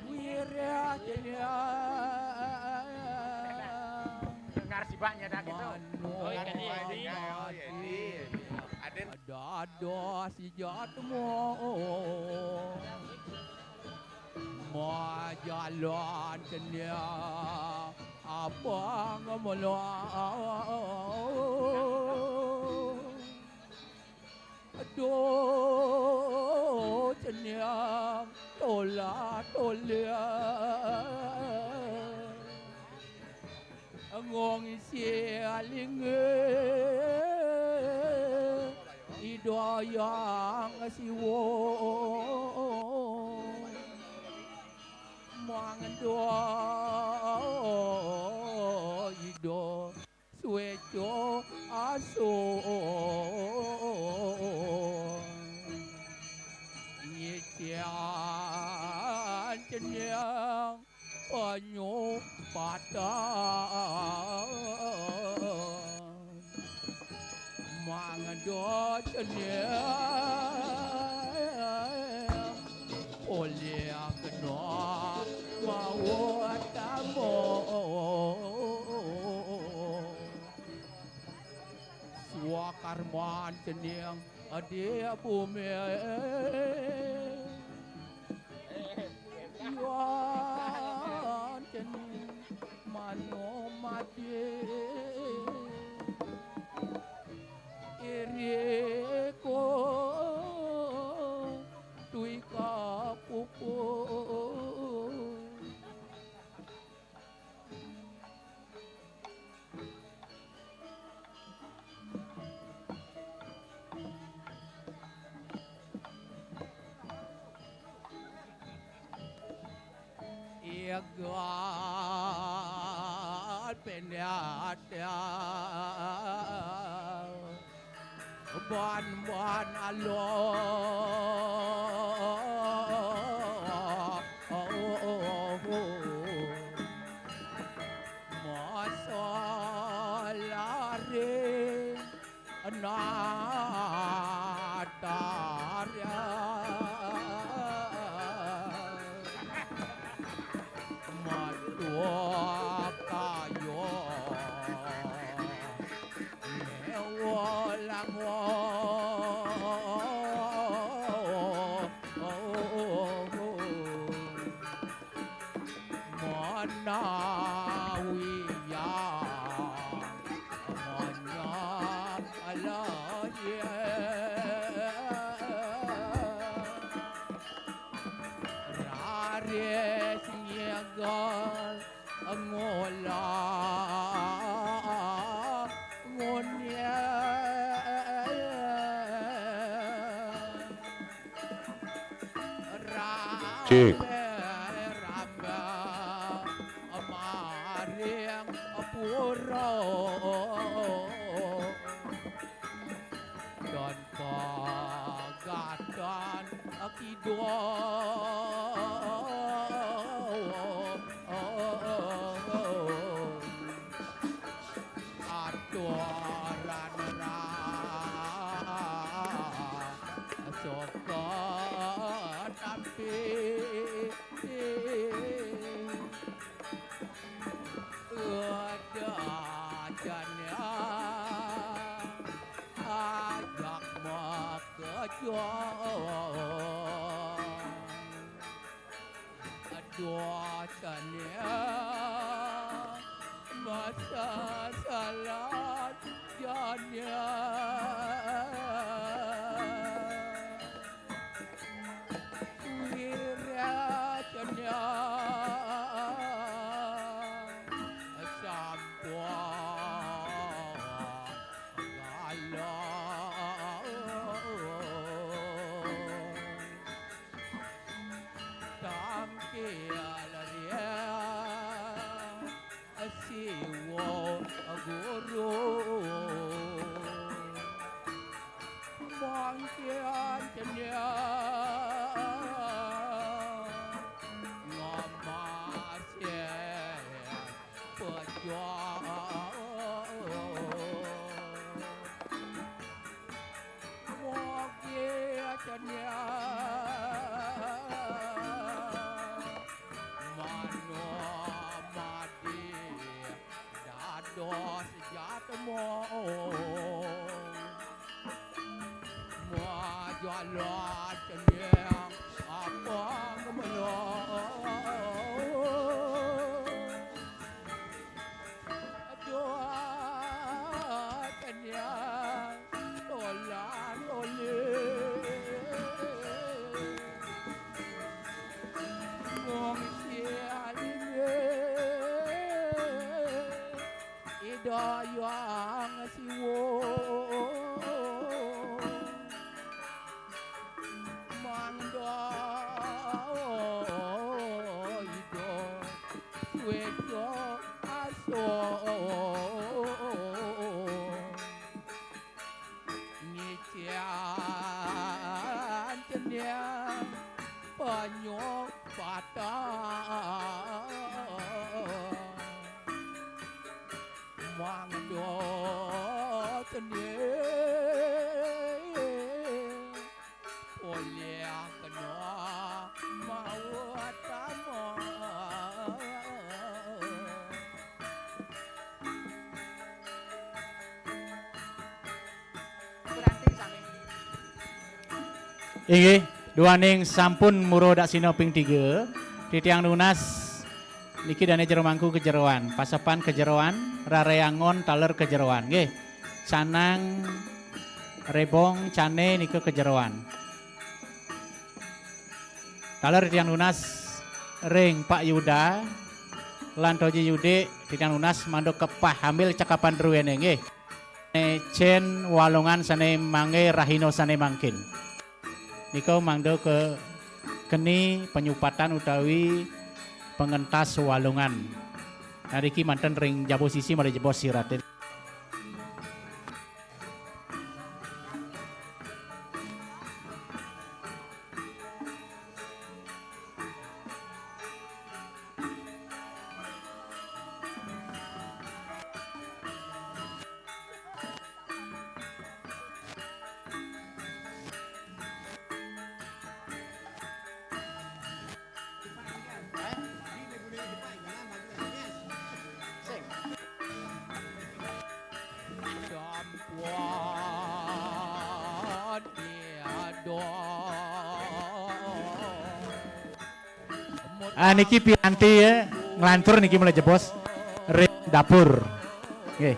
wirya cening. Dengar sibaknya dah gitu. Manuk. Oh, iya, iya, iya. Mati. Aden. Dados jatmu. Majalan cening abang mula. Aduh, cening tola-tola. Ngong isi linge Ida Hyang Siwa. Mangda Ida Sueco aso nyician cening. Nyo padang mangda cening oleh kena mawa tamu. Swakarman cening di bumi. Yan cening mano mati. Iriko tui kapupu. Igal pendiat ban ban alo masa lari natarya matua kayo. Raris nyegal ngolah ngunyah. Cik. Rambe-rambe maring pura. Dan pagatan kidul. Aturan ra soka nampi. Ada janya ajak makejo. Dosanya masa salah janya. Wirasanya sampun galau. Tangkil ria siwa guru. Mangkin cening ngamasin pejuang. Mugi cening mano madi dados jatmo. Majalan cening apang melong. Aduh, cening tolan tolih. Wong sialine. Ida Hyang Siwa mangda Ida Sweta Asung ngicen cening penyuh patah. Inggih, duaning sampun mura daksina ping tiga, titiang nunas niki dane jero mangku kajeroan, pasepan kajeroan, rareangon taler kajeroan, nggih. Canang rebong cane nika kajeroan. Taler titiang nunas ring Pak Yuda lan Toji Yudik, titiang nunas mangda kepah ambil cakapan druene, nggih. Cen Walungan sane mangke rahina sane mangkin. Nika mangda ke keni penyupatan utawi pengentas Walungan. Nah, niki manten ring jaba sisi malih jebos siratin. Ah, niki piranti ya, nglantur niki malih jebos ring dapur. Nggih.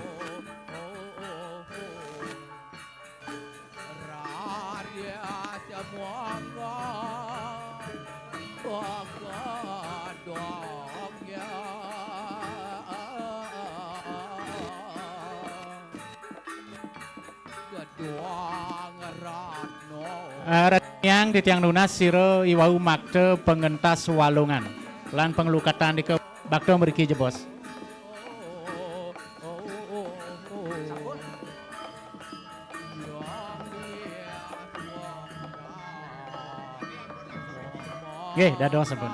Eh, retniang titiang nunas sira iwau makta pengentas Walungan lan panglukatan nika bakta mriki jebos. Nggih, dados sampun.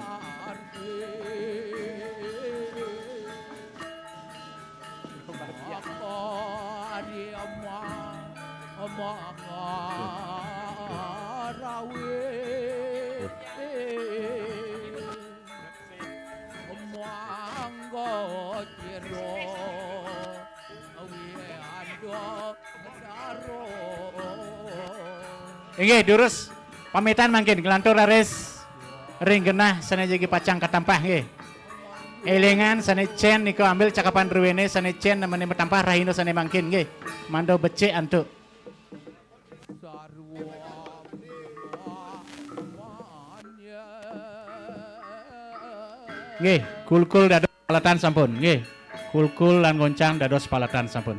Inggih, durus pamitan mangkin, nglantur raris ring genah sane jagi pacang katampah, nggih. Elingan sane cen nika ambil cakapan druene, sane cen nemene matampah rahina sane mangkin, nggih. Mangda becik antuk. Nggih, kulkul dados paletan sampun, nggih. Kulkul lan goncang dados paletan sampun.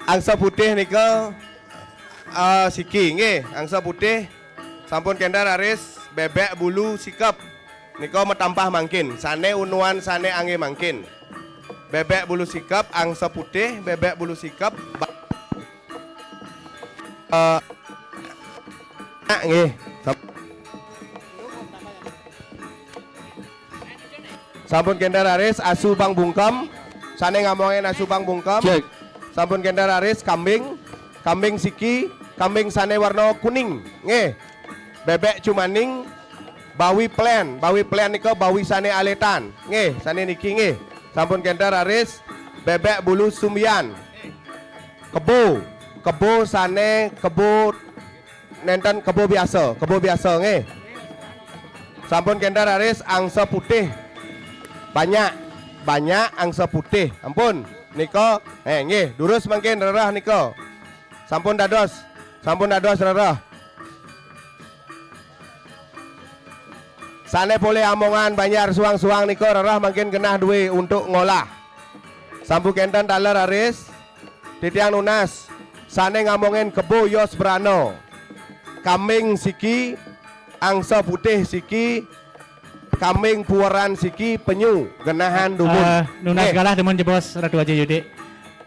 Angsa putih nika, eh, siki, nggih, angsa putih. Sampun kenter raris, bebek bulu sikep. Nika matampah mangkin, sane unuan sane angge mangkin. Bebek bulu sikep, angsa putih, bebek bulu sikep, ba-, eh, nggih. Sam-, sampun kenter raris, asu pang bungkem. Sane ngamongin asu pang bungkem. Cek. Sampun kenter raris, kambing. Kambing siki, kambing sane warna kuning. Nggih. Bebek cumaning, bawi plen. Bawi plen nika bawi sane aletan. Nggih, sane niki nggih. Sampun kenter raris, bebek bulu sumbian. Kebo, kebo sane kebo nenten kebo biasa, kebo biasa nggih. Sampun kenter raris angsa putih. Banyak, banyak angsa putih. Ampun. Nika, eh nggih, durus mangkin rereh nika. Sampun dados, sampun dados rereh. Sane polih amongan banjar suang-suang nika rereh mangkin genah duwe untuk ngolah. Sampun kenten taler raris, titiang nunas, sane ngamongin kebo yos brana. Kambing siki, angsa putih siki, kambing puweran siki, penyu, genahan dumun. Eh, nunas nggih. Galah dumun jebos Ratu Aji Yudik.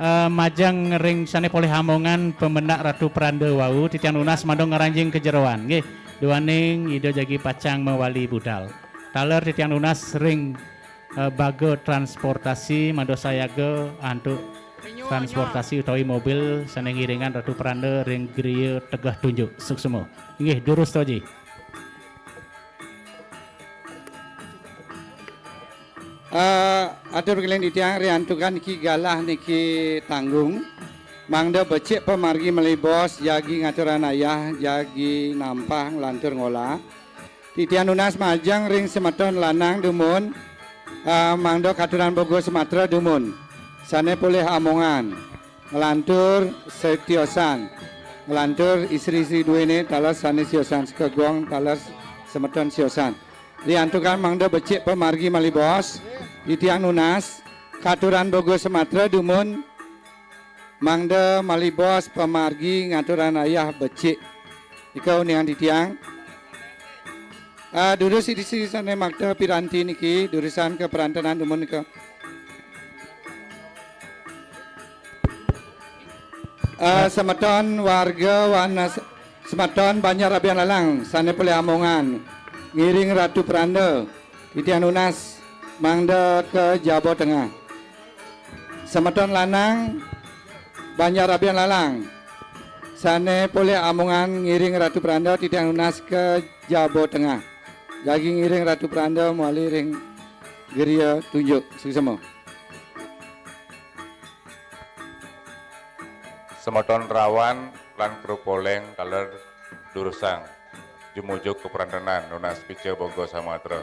Eh, majeng ring sané polih amongan pamendak Ratu Pranda wau, titiang nunas mangda ngranjing ka jeroan, nggih. Duaning Ida jagi pacang mawali budal. Taler titiang nunas ring, eh, baga transportasi mangda sayaga antuk transportasi utawi mobil sané ngiringang Ratu Pranda ring griya tegeh tunjuk. Suksma. Nggih, durus to, Ji. Eh, atur keliling titiang riantukan niki galah niki tanggung. Mangda becik pamargi malih bos, jagi ngaturang ayah, jagi nampah nglantur ngolah. Titiang nunas majeng ring semeton lanang dumun, eh, mangda katurang boga sematra dumun. Sané polih amongan. Nglantur setiosan. Nglantur istri-istri duéné taler sané siosan sekegong, taler semeton siosan. Riantukan mangda becik pamargi malih bos, titiang nunas, katurang boga sematra dumun, mangda malih bos pamargi ngaturang ayah becik. Ika uningang titiang. Ah, durus istri sané makta piranti niki, durusang ka perantenan dumun nika. Eh, semeton warga Wanas-, semeton Banjar Abian Lalang, sané polih amongan, ngiring Ratu Pranda, titiang nunas, mangda ka jaba tengah. Semeton lanang, Banjar Abian Lalang, sané polih amongan ngiring Ratu Pranda, titiang nunas ka jaba tengah. Jagi ngiring Ratu Pranda mawali ring griya tunjuk. Suksma. Semeton rawan lan kru poleng taler durusang jumujuk ka perantenan nunas pica boga samatra.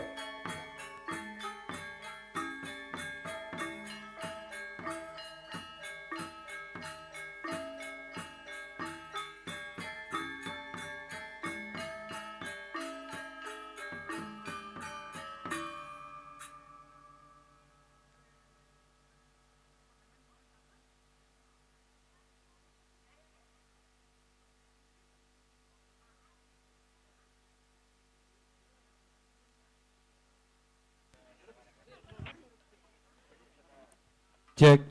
Cek. Eh,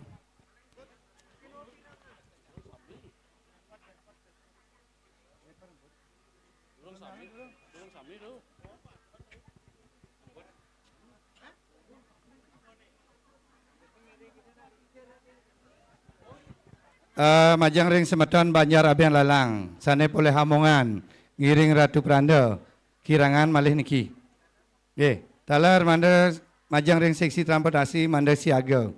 majeng ring semeton Banjar Abian Lalang, sané polih amongan, ngiring Ratu Pranda, kirangan malih niki. Nggih, taler mangda majeng ring seksi transportasi mangda siaga.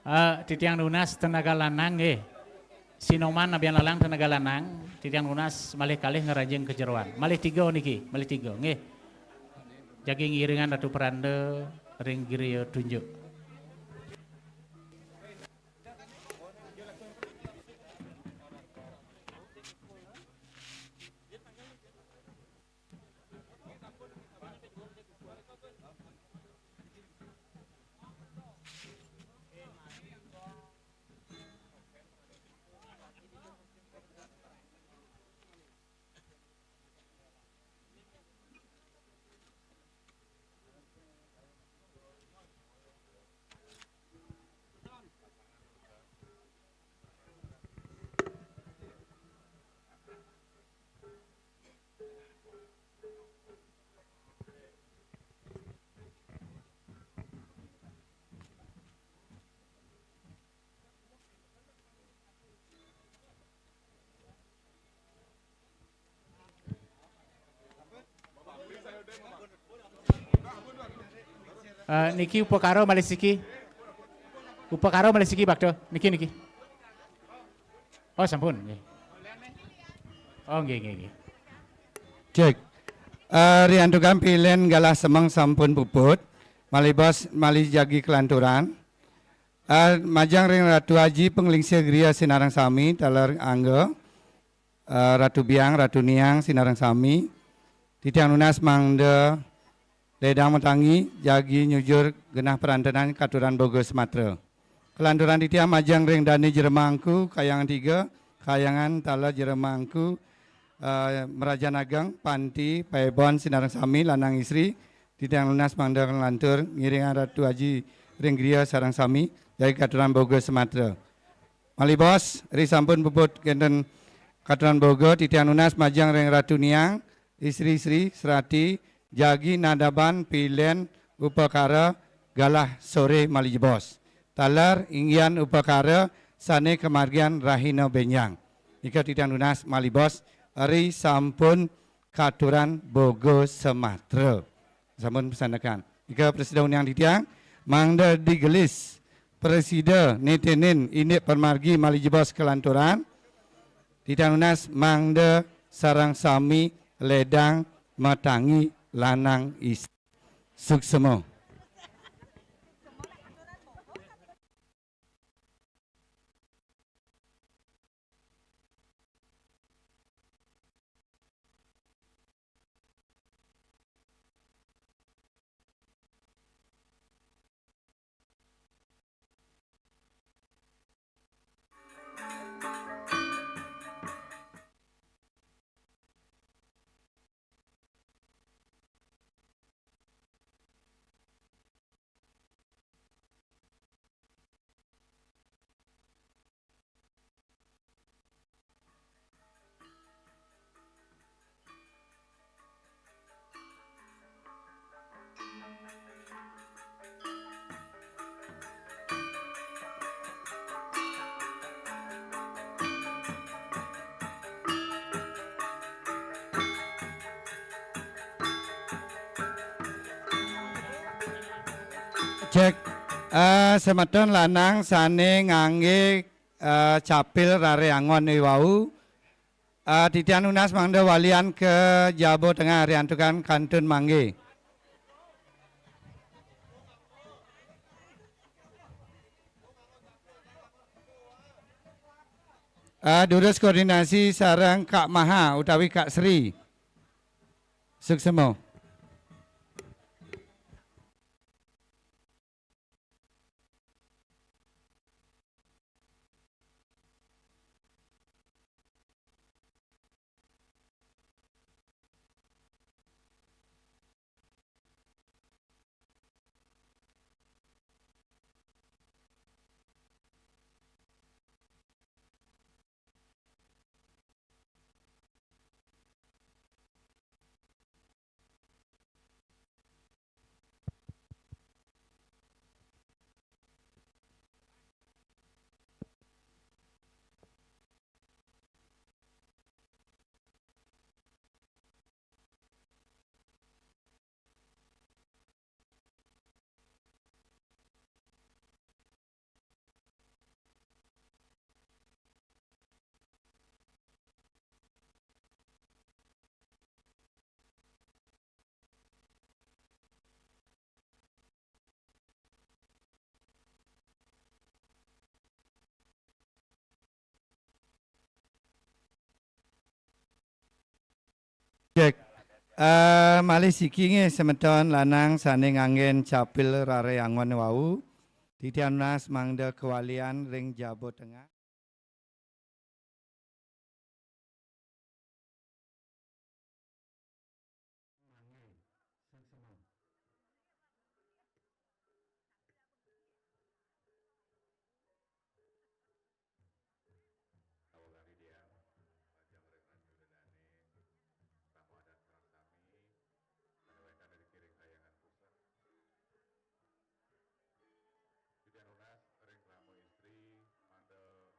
Eh, titiang nunas tenaga lanang nggih. Sinoman Abian Lalang tenaga lanang, titiang nunas malih kalih ngranjing ka jeroan. Malih tiga niki, malih tiga nggih. Jagi ngiringang Ratu Pranda ring griya tunjuk. Eh, niki upakara malih siki. Upakara malih siki, Bakta. Niki, niki. Oh, sampun, nggih. Oh, nggih, nggih, nggih. Cek. Eh, riantukan pilén galah semeng sampun puput, malih bos malih jagi kelanturan. Eh, majeng ring Ratu Aji panglingsir griya sinareng sami taler angga, eh, Ratu Biang, Ratu Niang sinareng sami. Titiang nunas mangda ledang matangi jagi nyujur genah parantenan katuran boga sematra. Kelanturan titiang majeng ring dané Jero Mangku, Kahyangan tiga, Kahyangan taler Jero Mangku, eh, Mrajan Ageng, Panti, Paebon, sinareng sami, lanang istri, titiang nunas mangda nglantur ngiringang Ratu Aji ring griya sareng sami, jagi katuran boga sematra. Malih bos, ri sampun puput kénten katuran boga, titiang nunas majeng ring Ratu Niang, istri-istri, serati, jagi nadaban pilén upakara galah soré malih jebos. Taler inggihan upakara sané kamargiang rahina bénjang. Nika titiang nunas malih bos, ri sampun katuran boga sematra. Sampun pesandekan. Nika prasida uningang titiang, mangda digelis prasida nitinin indik pamargi malih jebos kelanturan. Titiang nunas mangda sareng sami ledang matangi lanang istri. Suksma. Cek, eh, semeton lanang sané nganggé, eh, capil raré angon iwau, eh, titiang nunas mangda walian ka jaba tengah riantukan kantun manggé. Eh, durus koordinasi sareng Kak Maha utawi Kak Sri. Suksma. Cek. Eh, malih siki nggih semeton lanang sané nganggén capil raré angon wau. Titiang nunas mangda kawalian ring jaba tengah. Titiang nunas ring krama istri, mangda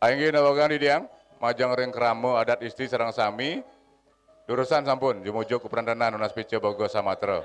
Inggih nawakan titiang, majeng ring krama adat isti sareng sami, durusang sampun jumujuk kaprantenan nunas pica baga samatra.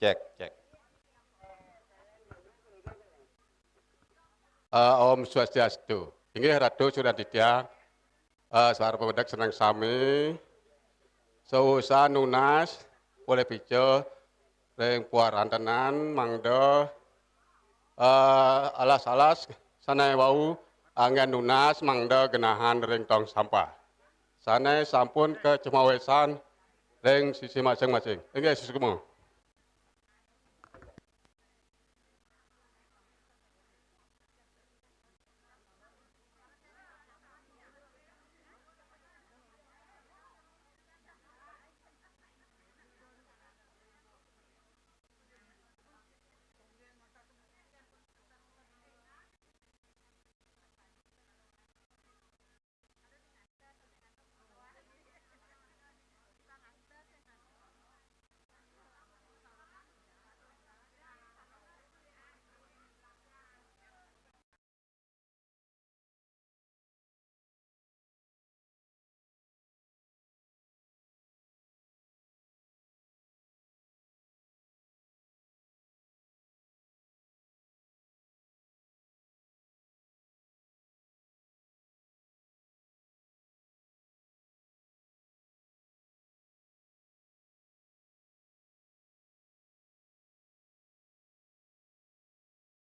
Cek, cek. Eh, Om Swastiastu. Inggih Ratu Suraditya, eh, sareng pamedek sareng sami, sausan nunas polih pica ring parantenan mangda, eh, alas-alas sane wau anggen nunas mangda genahan ring tong sampah. Sane sampun kacemawesan ring sisi masing-masing. Inggih, suksma.